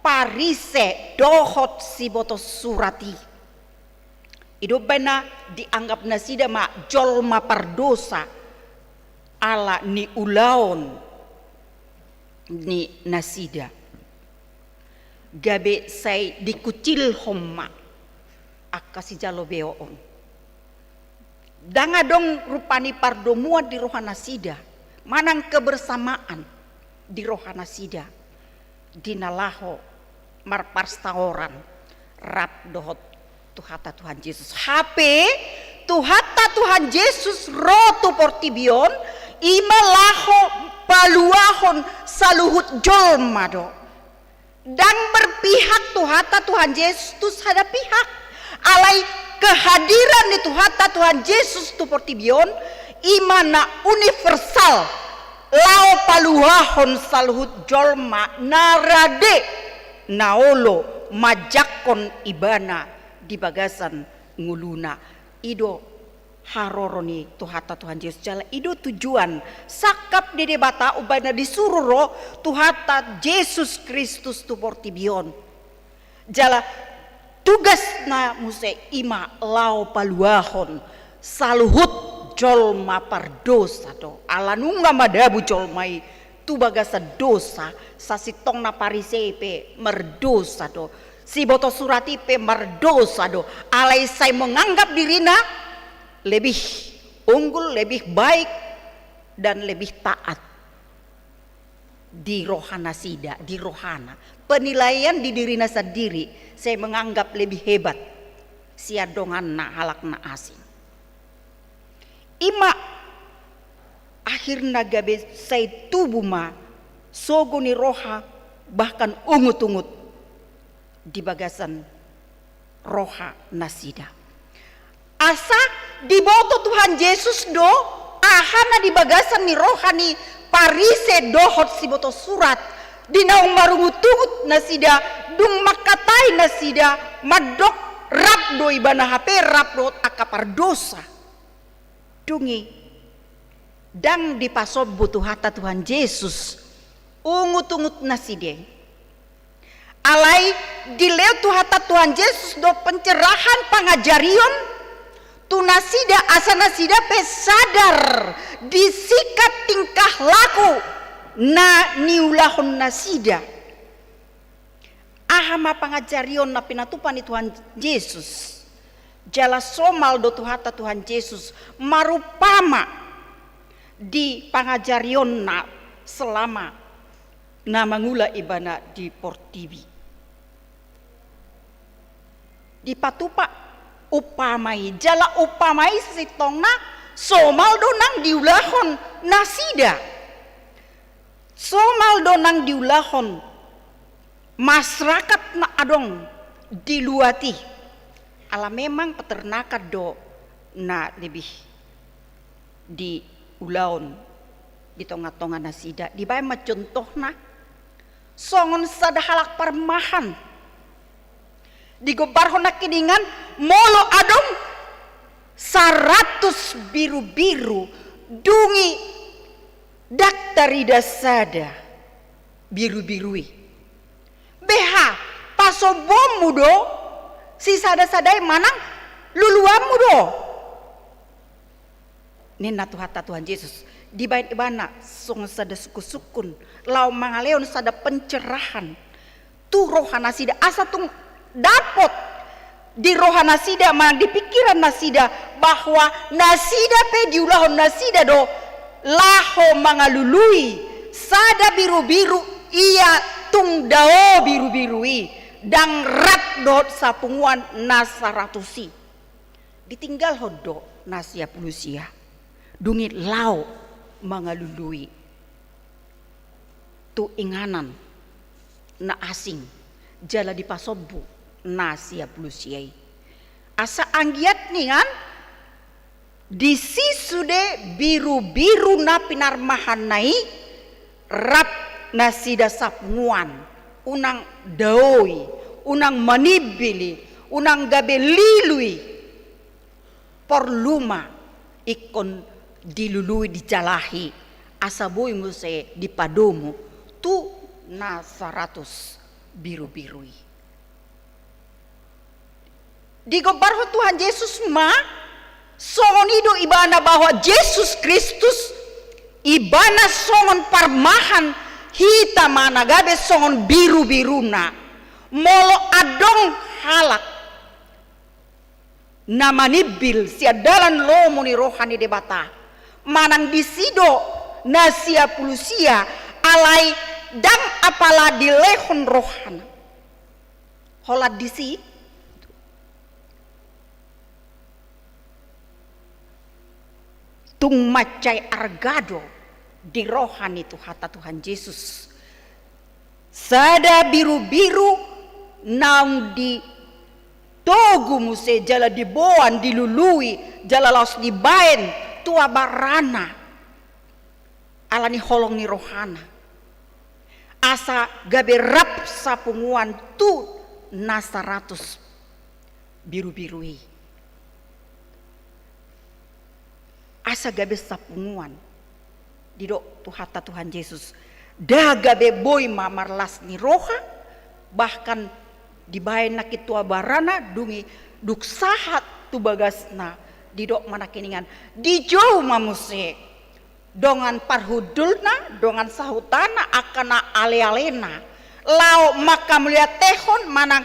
Parise dohot siboto surat i. I do umbahen na dianggap nasida ma jolma pardosa ala ni ulaon ni nasida. Gabe sai dikucilhon ma angka sijalo beo on. Ndang adong rupani pardomuan di roha nasida manang kebersamaan di roha nasida di na laho marparsaoran rap dohot Tuhanta Tuhan Jesus. Hape Tuhanta Tuhan Jesus ro tu portibi on, i ma laho paluahon saluhut jolma do. Ndang berpihak Tuhanta Tuhan Jesus tu sada pihak. Alai kehadiran ni Tuhanta Tuhan Jesus tu portibi on, i ma na universal, laho paluahon saluhut jolma na rade, na olo manjangkon ibana di bagasan ngoluna. I do haroro ni Tuhanta Tuhan Jesus, jala i do tujuan sangkap ni Debata umbahen na disuru ro Tuhanta Jesus Kristus tu portibi on. Jala tugasna muse i ma laho paluahon saluhut jolma pardosa do. Ala nunga madabu jolma i tu bagasan dosa, sasintongna Parise pe mardosa do, siboto surat i pe mardosa do, alai sai menganggap dirina lebih unggul, lebih baik, dan lebih taat di roha nasida, di rohana. Penilaian di dirina sandiri, sai menganggap lebih hebat. sian donganna halak na asing. I ma akhirna gabe sai tubu ma sogo ni roha, bahkan ungut-ungut di bagasan roha nasida. Asa diboto Tuhan Jesus do aha na di bagasan ni roha ni Parise dohot siboto surat, di naung marungut-ungut nasida, dung mangkatai nasida, mandok rap do ibana hape rap dohot angka pardosa. Dung i ndang dipasombu Tuhanta Tuhan Jesus ungut-ungut nasida i. Alai dilehon Tuhanta Tuhan Jesus do pencerahan, pangajarion tu nasida, asa nasida pe sadar di sikap tingkah laku na niulahon nasida. Aha ma pangajarion na pinatupa ni Tuhan Jesus? Jala somal do Tuhanta Tuhan Jesus marumpama di pangajarionna selama na mangula ibana di portibi. Dipatupa umpama i, jala umpama i sasintongna somal do nang diulahon nasida. Somal do nang diulahon masyarakat na adong di luat i. Ala memang peternakan do na lebih diulahon di tonga-tonga nasida. Dibaen ma contohna songon sada halak parmahan. Digombarhon nangkiningan molo adong saratus birubiru, dung i ndang tarida sada birubiru i. Beha, pasombuonmu do sisada-sada i manang luluanmu do? Ninna Tuhanta Tuhan Jesus, dibaen ibana songon sada sungkun-sungkun, laho mangalehon sada pencerahan tu roha nasida, asa tung dapot di roha nasida manang di pikiran nasida, bahwa nasida pe diulahon nasida do laho mangalului sada birubiru, ia tung dao birubiru i, ndang rap dohot sapunguan na saratus i. Ditinggalhon do na sia pulu sia, dung i laho mangalului tu inganan na asing, jala dipasombu na sia pulu sia i. Asa anggiat ningan disi sude birubiru na pinarmahanna i rap nasida sapunguan, unang dao i, unang manimbil i, unang gabe lilu i. Porlu ma ingkon dilului, dijalahi, asa boi muse dipadomu tu na saratus birubiru i. Digombarhon Tuhan Jesus ma songon i do ibana, bahwa Jesus Kristus ibana songon parmahan, hita ma na gabe songon birubiruna. Molo adong halak na manimbil sian dalan lomo ni roha ni Debata, manang disi do na sia pulu sia, alai ndang apala dilehon rohana. Holan disi tung mansai arga do di roha ni Tuhanta Tuhan Jesus sada birubiru naung ditogu muse jala diboan, dilului, jala laos dibaen tu abarana ala ni holong ni rohana, asa gabe rap sapunguan tu na saratus birubiru i. Asa gabe sapunguan, didok Tuhanta Tuhan Jesus, nda gabe boi ma marlas ni roha, bahkan dibaen nangkin tu abarana, dung i dung sahat tu bagasna, didok ma nangkiningan, dijou ma muse dongan parhundulna, dongan sahutana, angka na alealena, laho mangkamauliatehon manang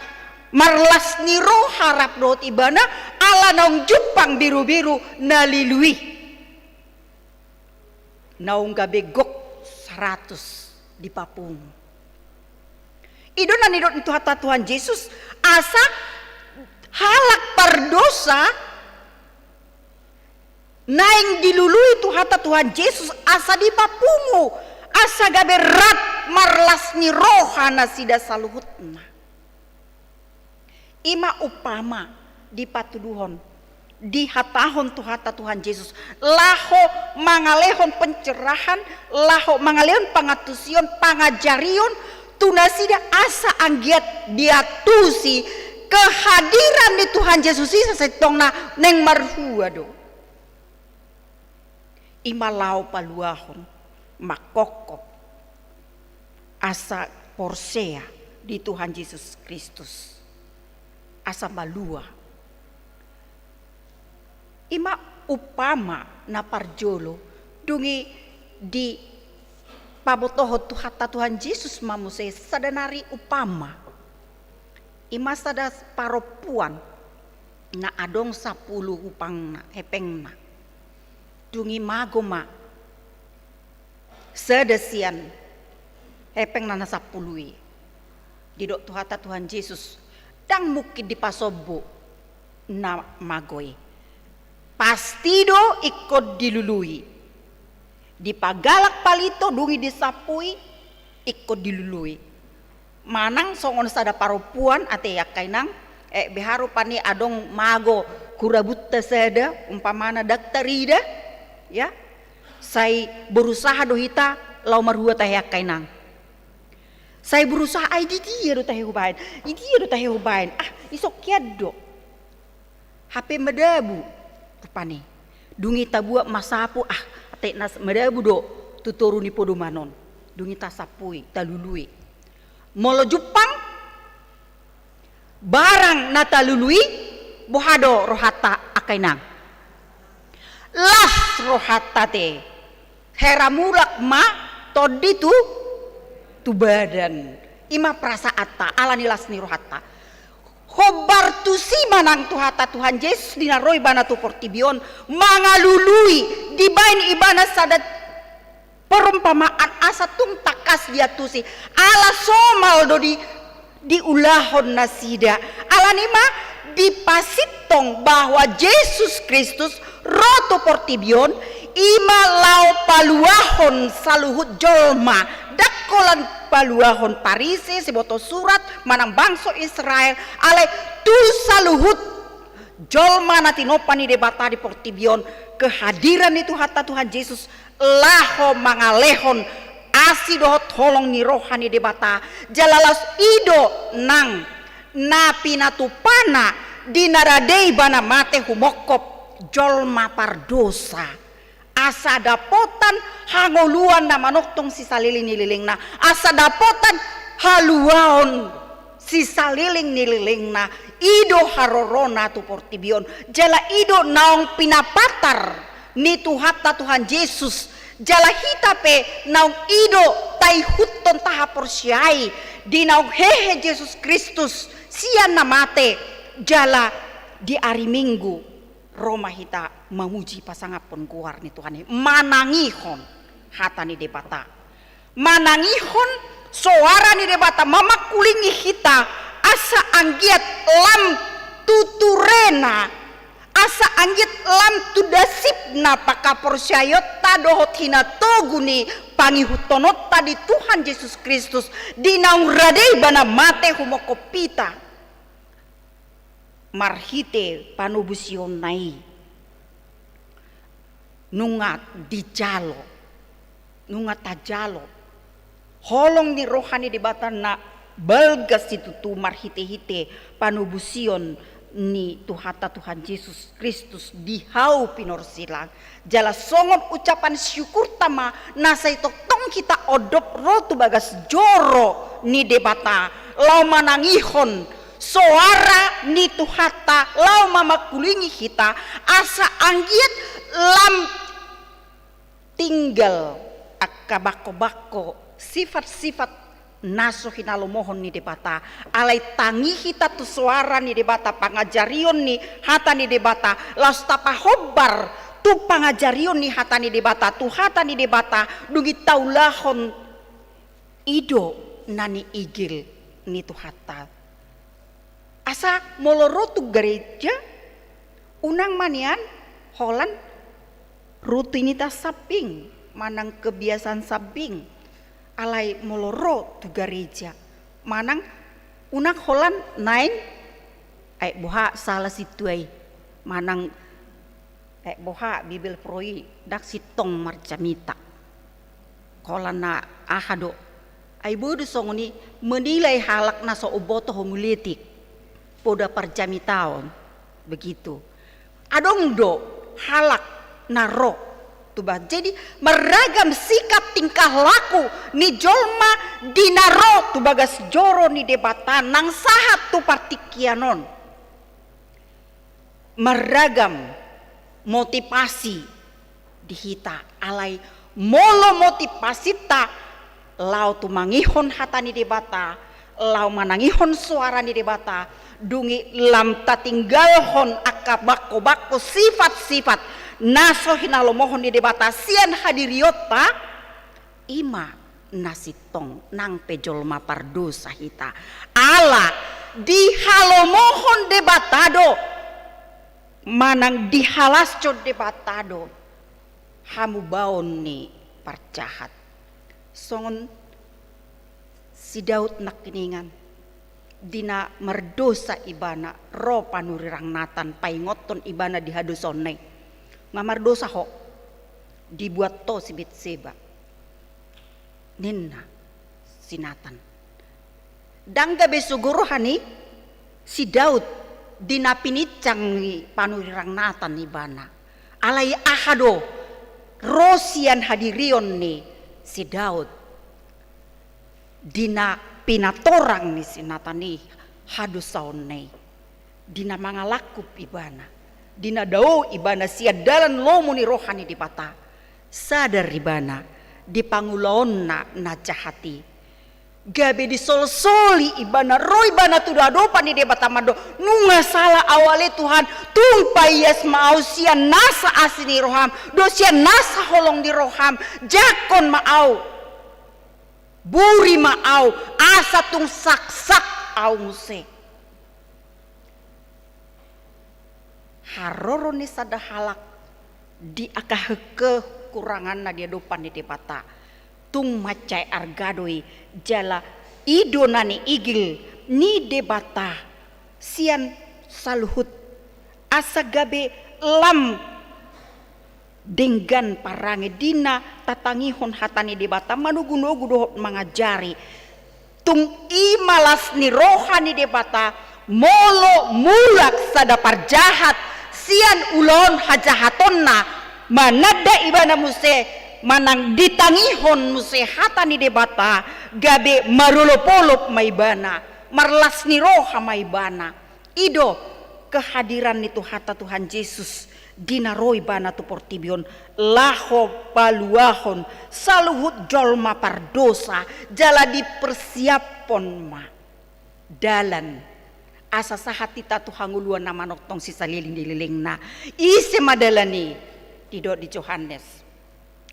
marlas ni roha rap dohot ibana, ala naung jumpang birubiru na lilu i, naung gabe gok saratus dipapungu. I do na nidok ni Tuhanta Tuhan Jesus, asa Halak pardosa naeng dilului Tuhanta Tuhan Jesus asa dipapungu, asa gabe rap marlas ni roha nasida saluhutna. I ma umpama dipatuduhon, dihatahon Tuhanta Tuhan Jesus, laho mangalehon pencerahan, laho mangalehon pangantusion, pangajarion tu nasida asa anggiat diantusi kehadiran ni Tuhan Jesus i sasintongna naeng marhua do. I ma laho paluahon, mangkophop asa porsea di Tuhan Jesus Kristus, asa malua. I ma umpama na parjolo, dung i dipabotohon Tuhanta Tuhan Jesus ma muse sada nari umpama. I ma sada parompuan na adong sampulu hupangna, hepengna. Dung i mago ma sada sian hepengna na sampulu i. Didok Tuhanta Tuhan Jesus, ndang mungkin dipasombu na mago i. Pasti do ingkon dilului. Dipagalak palito, dung i disampui, ingkon dilului. Manang songon sada parompuan ate angka inang, eh, beha rupani adong mago hurabunta sada, umpamana ndang tarida, ya. Sai berusaha do hita laho marhua tahe angka inang. Sai berusaha, ai di dia do tahe hubaen, di dia do tahe hubaen, ah, isok kian do. Hape madabu rupani. Dung i tabuat ma sapu, ah, ate na madabu do tu toru ni podoman on. Dung i tasampui, talului. Molo jumpang barang na talului, boha do rohanta angka inang? Las rohanta te. Hera mulak ma tondi tu, tu badan. I ma perasaanta, ala ni las ni rohanta. Hombar tusi ma nang Tuhanta Tuhan Jesus di na ro ibana tu portibi on, mangalului, dibaen ibana sada perumpamaan asa tung tangkas diantusi. Ala somal do di diulahon nasida. Alani i ma dipasintong bahwa Jesus Kristus ro tu portibi on, i ma laho paluahon saluhut jolma. Ndang holan paluahon Parise, siboto surat, manang bangso Israel, alai tu saluhut jolma na tinompa ni Debata di portibi on, kehadiran ni Tuhanta Tuhan Jesus laho mangalehon asi dohot holong ni roha ni Debata, jala laos i do nang na pinatupana di na rade ibana mate humongkop jolma pardosa. Asa dapotan hangoluan na manongtong sisaleleng ni lelengna, asa dapotan haluaon sisaleleng ni lelengna, i do harorona tu portibi on, jala i do naung pinapatar ni Tuhanta Tuhan Jesus, jala hita pe naung i do taihuthon tahaporseai di naung hehe Jesus Kristus sian na mate, jala di ari Minggu ro ma hita mamuji pasangaphon goar ni Tuhan i, manangihon hata ni Debata. Manangihon soara ni Debata mamangkulingi hita, asa anggiat lam tu turena, asa anggiat lam tu dasipna panghaporseaionta dohot hinatogu ni pangihuthononta di Tuhan Jesus Kristus, di naung rade ibana mate humongkop hita. Marhite panobosionna i, nunga dijalo, nunga tajalo holong ni roha ni Debata na balga situtu marhitehite panobosion ni Tuhanta Tuhan Jesus Kristus di hau pinorsilang. Jala songon ucapan syukurta ma na sai tongtong hita ondop ro tu bagas joro ni Debata, laho manangihon soara ni Tuhanta, laho mamangkulingi hita, asa anggiat lam tinggal angka bangkobangko, sifatsifat na so hinalomohon ni Debata. Alai tangi hita tu soara ni Debata, pangajarion ni hata ni Debata, laos tapahombar tu pangajarion ni hata ni Debata, tu hata ni Debata, dung i taulahon, i do na niigil ni Tuhanta. Asa molo ro tu gareja, unang ma nian holan rutinitas sambing manang kebiasaan sambing. Alai molo ro tu gareja manang unang holan naeng, ai boha sala sintua i, manang, eh, boha Bibel pro i, ndang sintong marjamita. Holan na aha do? Ai boi do songon i menilai halak na so umboto homiletik, poda parjamitaon. Begitu. Adong do halak na ro tu ba-, jadi marragam sikap tingkah laku ni jolma di na ro tu bagas joro ni Debata nang sahat tu partingkian on. Marragam motivasi di hita, alai molo motivasinta laho tumangihon hata ni Debata, laho manangihon soara ni Debata, dung i lam tatinggalhon angka bangko-bangko sifat-sifat na so hinalomohon ni Debata sian hadirionta, i ma na sintong nang pe jolma pardosa hita. Ala dihalomohon Debata do, manang dihalashon Debata do hamubaon ni parjahat. Songon si Daud nangkiningan, di na mardosa ibana, ro panurirang Natan paingothon ibana di hadosaonna i. Nga mardosa ho, dibuat ho si Betseba, ninna si Natan. Ndang gabe sogo roha ni si Daud di na pinincang ni panurirang Natan ibana. Alai aha do ro sian hadirion ni si Daud di na pinatorang ni si Natan i hadosaonna i, di na mangalangkup ibana, di na dao ibana sian dalan lomo ni roha ni Debata, sadar ibana di pangulaonna na jahat i. Gabe disolsoli ibana, ro ibana tu adopan ni Debata mandok, nunga sala au ale Tuhan, tung paias ma au sian nasa asi ni roham dohot sian nasa holong ni roham, jangkon ma au, buri ma au, asa tung saksak au muse. Haroro ni sada halak di angka kekuranganna di adopan ni Debata, tung mansai arga do i, jala i do na niigil ni Debata sian saluhut, asa gabe lam denggan parange di na tatangihon hata ni Debata, manogunogu dohot mangajari. Tung i ma las ni roha ni Debata, molo mulak sada parjahat sian ulaon hajahatonna, mananda ibana muse, manang ditangihon muse hata ni Debata, gabe marolopolop ma ibana, marlas ni roha ma ibana. I do kehadiran ni Tuhanta Tuhan Jesus di na ro ibana tu portibi on, laho paluahon saluhut jolma pardosa, jala dipersiaphon ma dalan asa sahat hita tu hangoluan na manongtong sisalelenglelengna. Ise ma dalan i? Didok di Johannes,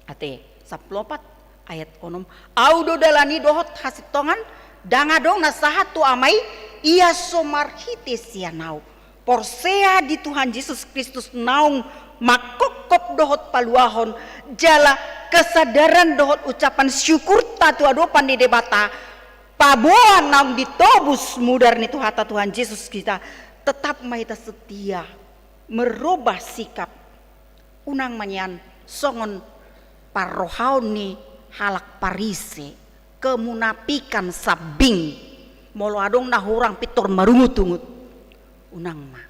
ate, sampulu opat ayat onom, au do dalan i dohot hasintongan, ndang adong na sahat tu Ama i, ia so marhite sian au. Porsea di Tuhan Jesus Kristus naung mangkophop dohot paluahon, jala kesadaran dohot ucapan syukurta tu adopan ni Debata, paboa naung ditobus mudar ni Tuhanta Tuhan Jesus hita, tetap ma hita setia merubah sikap. Unang ma nian songon parrohaon ni halak Parise, kemunafikan sambing. Molo adong na hurang pintor marungutungut, unang ma.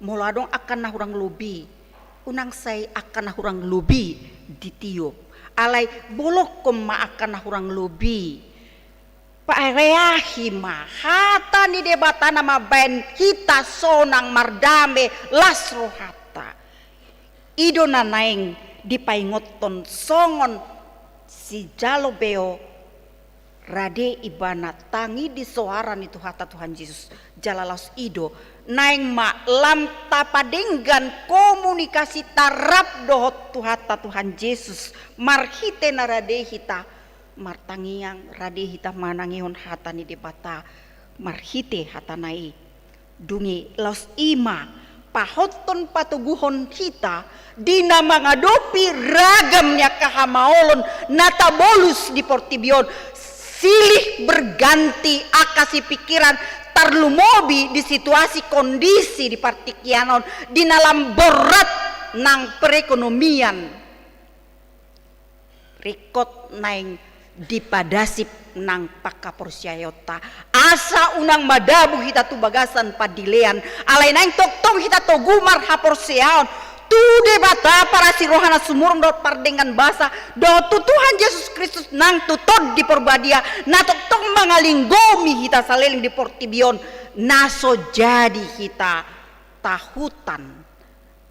Molo adong angka na hurang lobi, unang sai angka na hurang lobi ditiop. Alai bolongkon ma angka na hurang lobi. Pareahi ma hata ni Debata na mambaen hita sonang mardame, las rohanta. I do na naeng dipaingothon songon sijalo beo, rade ibana, tangihon soara ni Tuhanta Tuhan Jesus, jala laos i do, naeng ma lam tapadenggan komunikasinta rap dohot Tuhanta Tuhan Jesus, marhite na rade hita martangiang, rade hita manangihon hata ni Debata, marhite hatana i. Dung i laos i ma pahothon patoguhon hita di na mangadopi ragam ni angka hamaolon na tabolus di portibi on, silih berganti angka sipikiran, tarlumobi di situasi kondisi di partingkian on di na lam borat nang perekonomian. Ringkot naeng dipadasip nang panghaporseaonta, asa unang madabu hita tu bagasan pandilean, alai naeng tongtong hita togu marhaporseaon tu Debata parasi roha na sumurung dohot pardenggan basa, dohot tu Tuhan Jesus Kristus nang tu Tondi Porbadia na tongtong mangalinggomi hita saleleng di portibi on, na so jadi hita tahutan.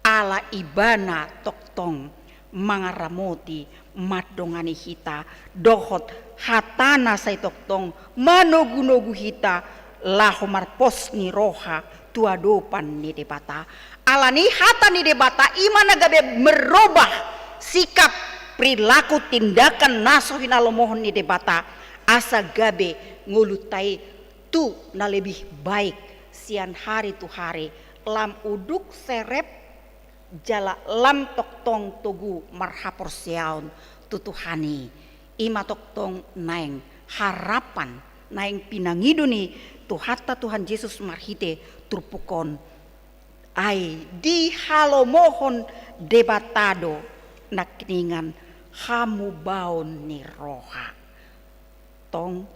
Ala Ibana tongtong mangaramoti, mandongani hita, dohot hatana sai tongtong manogunogu hita laho marpos ni roha tu adopan ni Debata. Alani hata ni Debata i ma na gabe merubah sikap, perilaku, tindakan na so hinalomohon ni Debata, asa gabe ngolunta i tu na lebih baik sian hari tu hari, lam unduk serep jala lam tongtong togu marhaporseaon tu Tuhan i. I ma tongtong naeng harapan, naeng pinangido ni Tuhanta Tuhan Jesus marhite turpuk on. Ai dihalomohon Debata do nangkiningan hamubaon ni roha. Tong,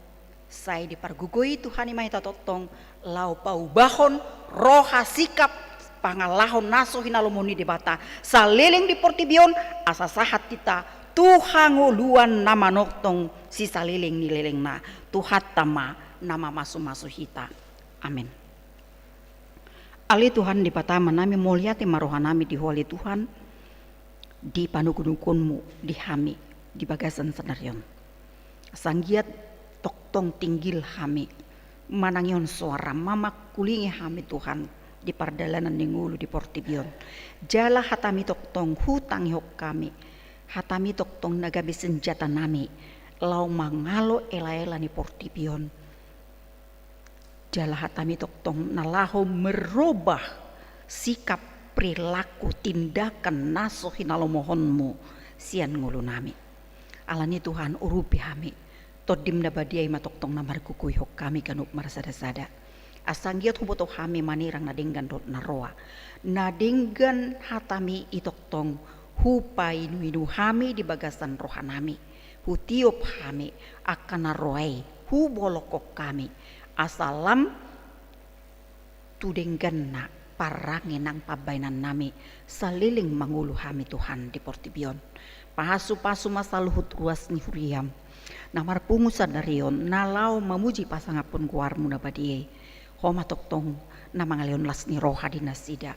sai dipargogoi Tuhan i ma hita tongtong laho paubahon roha, sikap, pangalahon na so hinalomohon ni Debata saleleng di portibi on, asa sahat hita tu hangoluan na manongtong sisaleleng ni lelengna. Tuhanta ma na mamasumasu hita. Amen. Ale Tuhan Debata Amanami, mauliate ma rohanami di Ho ale Tuhan, di panogunoguonmu di hami di bagasan sadari on. Asa anggiat tongtong tinggil hami manangihon soaram, mamangkulingi hami Tuhan di pardalanan ni ngolu di portibi on. Jala hatami tongtong hutangihon hami, hatami tongtong na gabe senjatanami laho mangalo elaela ni portibi on. Jala hatami tongtong na laho merubah sikap, perilaku, tindakan na so hinalomohonmu sian ngolunami. Alani Tuhan, urupi hami, Tondim na badia i ma tongtong na margogoihon hami ganup marsadasada. Asa anggiat huboto hami manirang na denggan dohot na roa. Na denggan hatami i tongtong hupainuinu hami di bagasan rohanami. Hutiop hami angka na roa i, hubolongkon hami, asa lam tu dengganna parrange nang pambahenannami saleleng mangolu hami Tuhan di portibi on. Pasupasu ma saluhut ruas ni huriam na marpungu sadari on na laho mamuji pasangaphon goarmu na badia i. Ho ma tongtong na mangalehon las ni roha di nasida.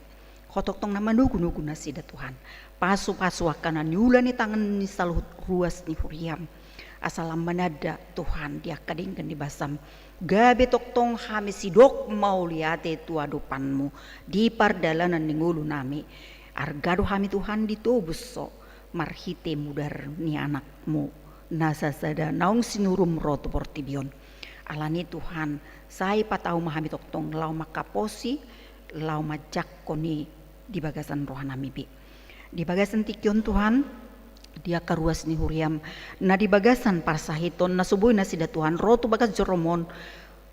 Ho tongtong na manogunogu nasida Tuhan. Pasupasu angka na niula ni tangan ni saluhut ruas ni huriam. Asa lam mananda Tuhan di angka denggan ni basam. Gabe tongtong hami sidok mauliate tu adopanmu di pardalanan ni ngolunami. Arga do hami Tuhan ditobus Ho marhite mudar ni anakmu na sasada naung sinurum ro tu portibi on. Alani Tuhan, sai patau ma hami tongtong laho mangkaposi, laho manjangkon i di bagasan rohanami be. Di bagasan tingki on Tuhan, di angka ruas ni huriam na di bagasan parsahiton na so boi nasida Tuhan ro tu bagas joroMon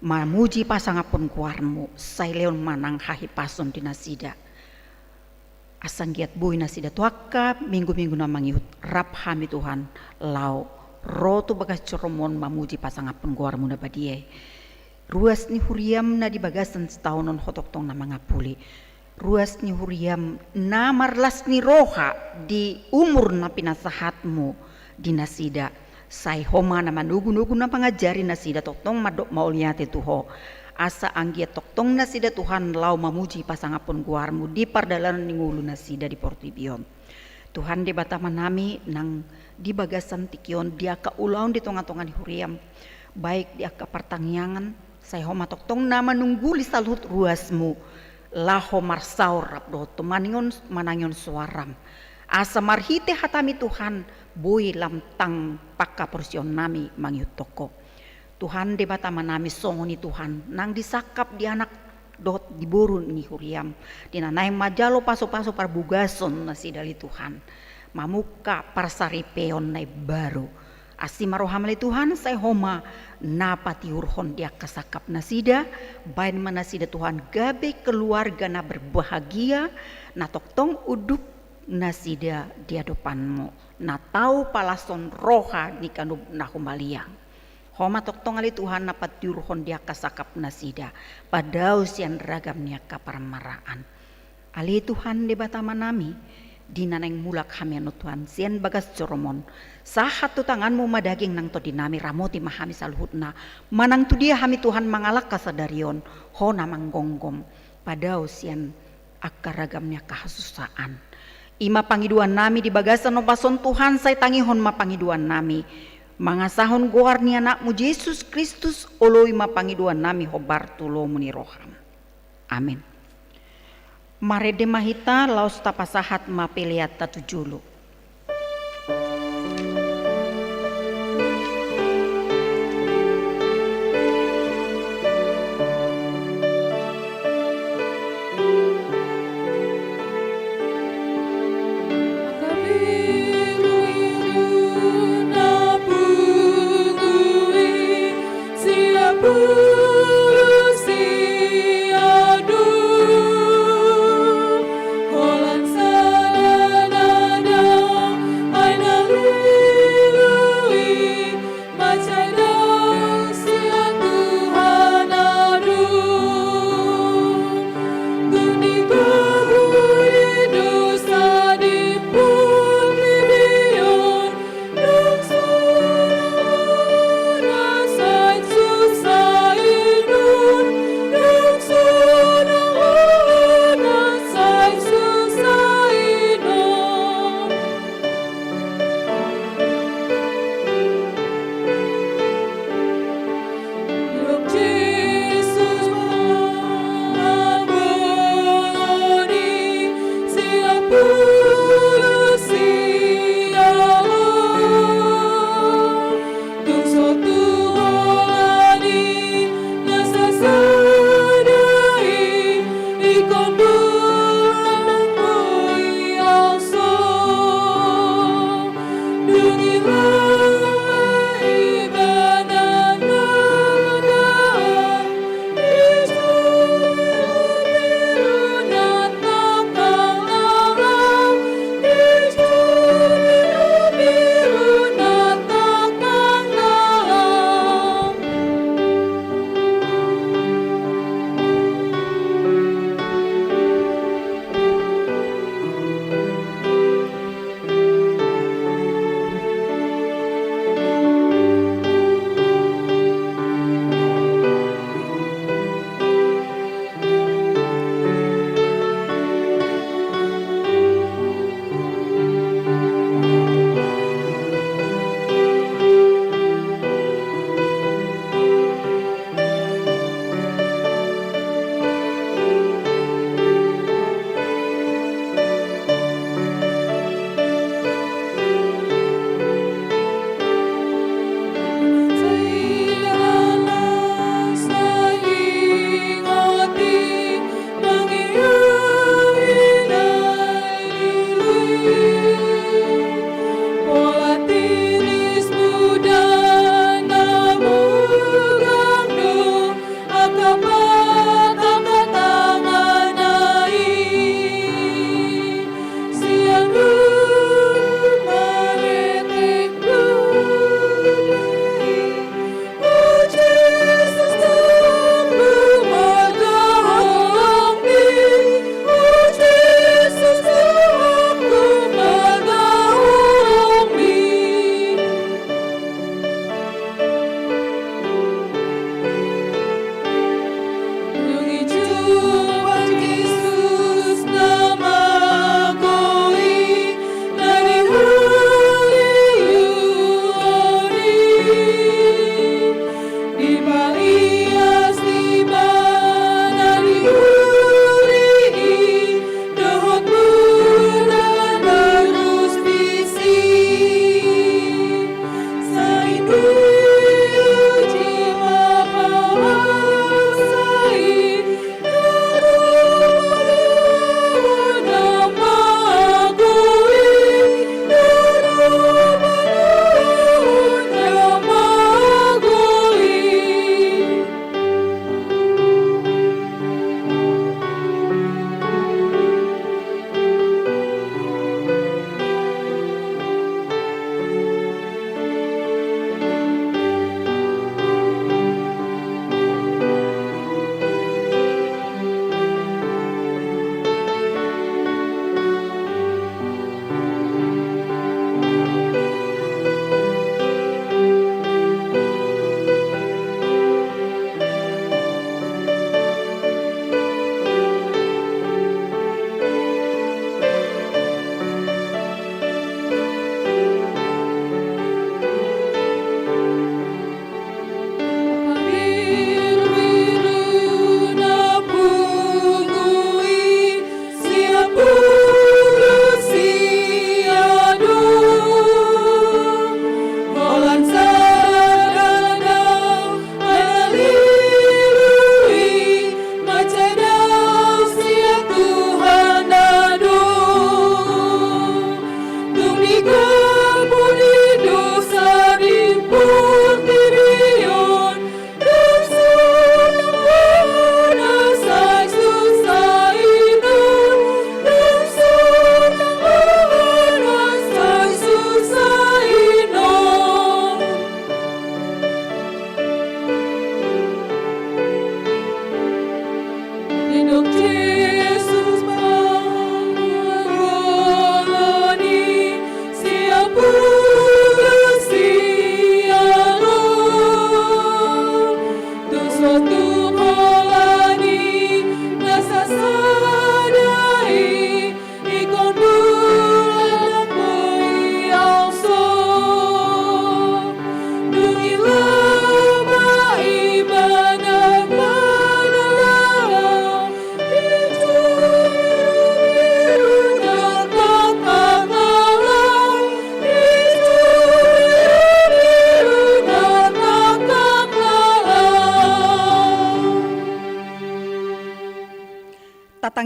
mamuji pasangaphon goarMu, sai lehon ma nang hahipason di nasida. Asa anggiat boi nasida tu angka minggu-minggu na mangihut rap hami Tuhan laho ro tu bagas joroMon mamuji pasangaphon goarMu na badia i. Ruas ni huriam na di bagasan sitaonon Ho tongtong na mangapuli. Ruas ni huriam na marlas ni roha di umur na pinasahatMu di nasida. Sai Ho ma na manogunogu na mangajari nasida tongtong mandok mauliate tu Ho. Asa anggiat tongtong nasida Tuhan laho mamuji pasangaphon goarMu di pardalanan ni ngolu nasida di portibi on. Tuhan Debata Amanami, nang di bagasan tingki on di angka ulaon di tongatonga ni huriam, baik di angka partangiangan, sai Ho ma tongtong na manungguli saluhut ruasMu laho marsaor rap dohot manangihon, manangihon soaram. Asa marhite hataMi Tuhan, boi lam tang panghaporseaonnami mangihuthon Ho. Tuhan Debata Amanami, songon i Tuhan, nang disangkap di anak dohot di boru ni huriam, di na naeng manjalo pasupasu parbagason nasida ale Tuhan, mamungka parsaripeon na imbaru. Asi ma roham ale Tuhan, sai Ho ma na patiurhon di angka sangkap nasida, baen ma nasida Tuhan gabe keluarga na berbahagia, na tongtong unduk nasida di adopanMu, na tau palashon roha ni ganup na humaliang. Ho ma tongtong ale Tuhan na patiurhon di angka sangkap nasida, padao sian ragam ni angka parmaraan. Ale Tuhan Debata Amanami, di na naeng mulak hami annon Tuhan sian bagas joroMon, sahat tu tanganMu ma daging nang tondinami, ramoti ma hami saluhutna, manang tu dia hami Tuhan mangalangka sadari on, Ho na manggomgom, padao sian angka ragam ni angka hasusaan. I ma pangidoannami di bagasan ombas on Tuhan, sai tangihon ma pangidoannami. Mangasahon goar ni AnakMu Jesus Kristus, oloi ma pangidoannami hombar tu lomo ni rohaM. Amen. Marende ma hita laos tapasahat ma peleanta tu jolo.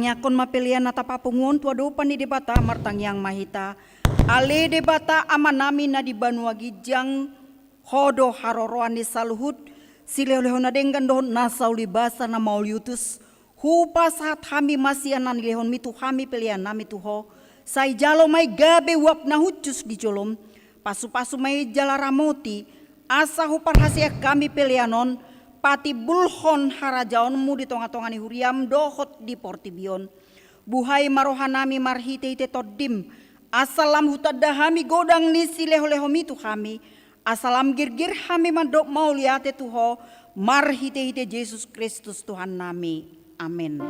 Tangiangkon ma pelean na tapapungu on tu adopan ni Debata. Martangiang ma hita. Ale Debata Amanami na di banua ginjang, Ho do haroroan ni saluhut silehonlehon na denggan dohot nasa ulibasa na mauliutus. Hupasahat hami ma sian na nilehonmi tu hami peleannami tu Ho. Sai jalo ma i gabe uap na hushus di jolom. Pasupasu ma i jala ramoti, asa huparhaseang hami pelean on patimbulhon harajaonmu di tongatonga ni huriam dohot di portibi on. Buhai ma rohanami marhitehite Tondim, asa lam hutanda hami godang ni silehonlehonmi tu hami, asa lam girgir hami mandok mauliate tu Ho, marhitehite Jesus Kristus Tuhannami. Amen.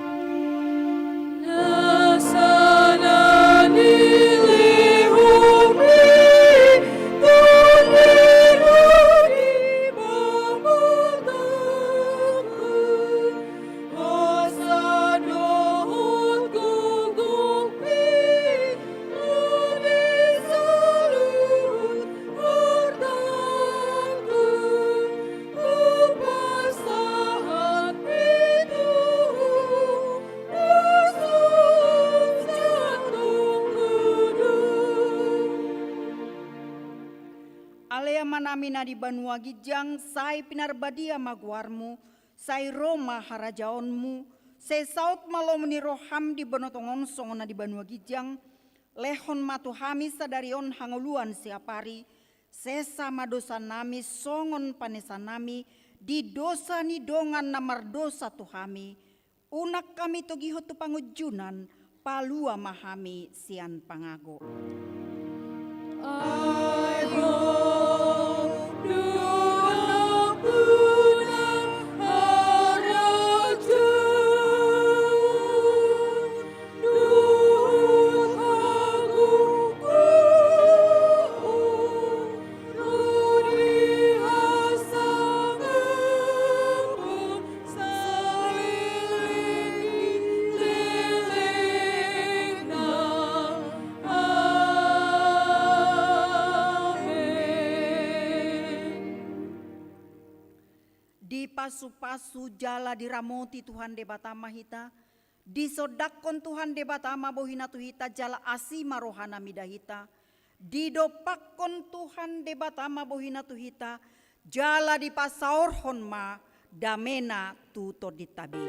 Ale Amanami na di banua ginjang, sai pinarbadia ma goarmu, sai ro ma harajaonmu, sai saut ma lomo ni roham di banua tonga on songon na di banua ginjang. Lehon ma tu hami sadari on hangoluan siapari, sesa ma dosanami songon panesanami di dosa ni dongan na mardosa tu hami. Unang hami togihon tu pangunjunan, palua ma hami sian pangago. Dipasupasu jala diramoti Tuhan Debata ma hita. Disondangkon Tuhan Debata ma bohina tu hita jala asi ma rohana mida hita. Didompakkon Tuhan Debata ma bohina tu hita jala dipasaorhon ma damena tu tondinta be.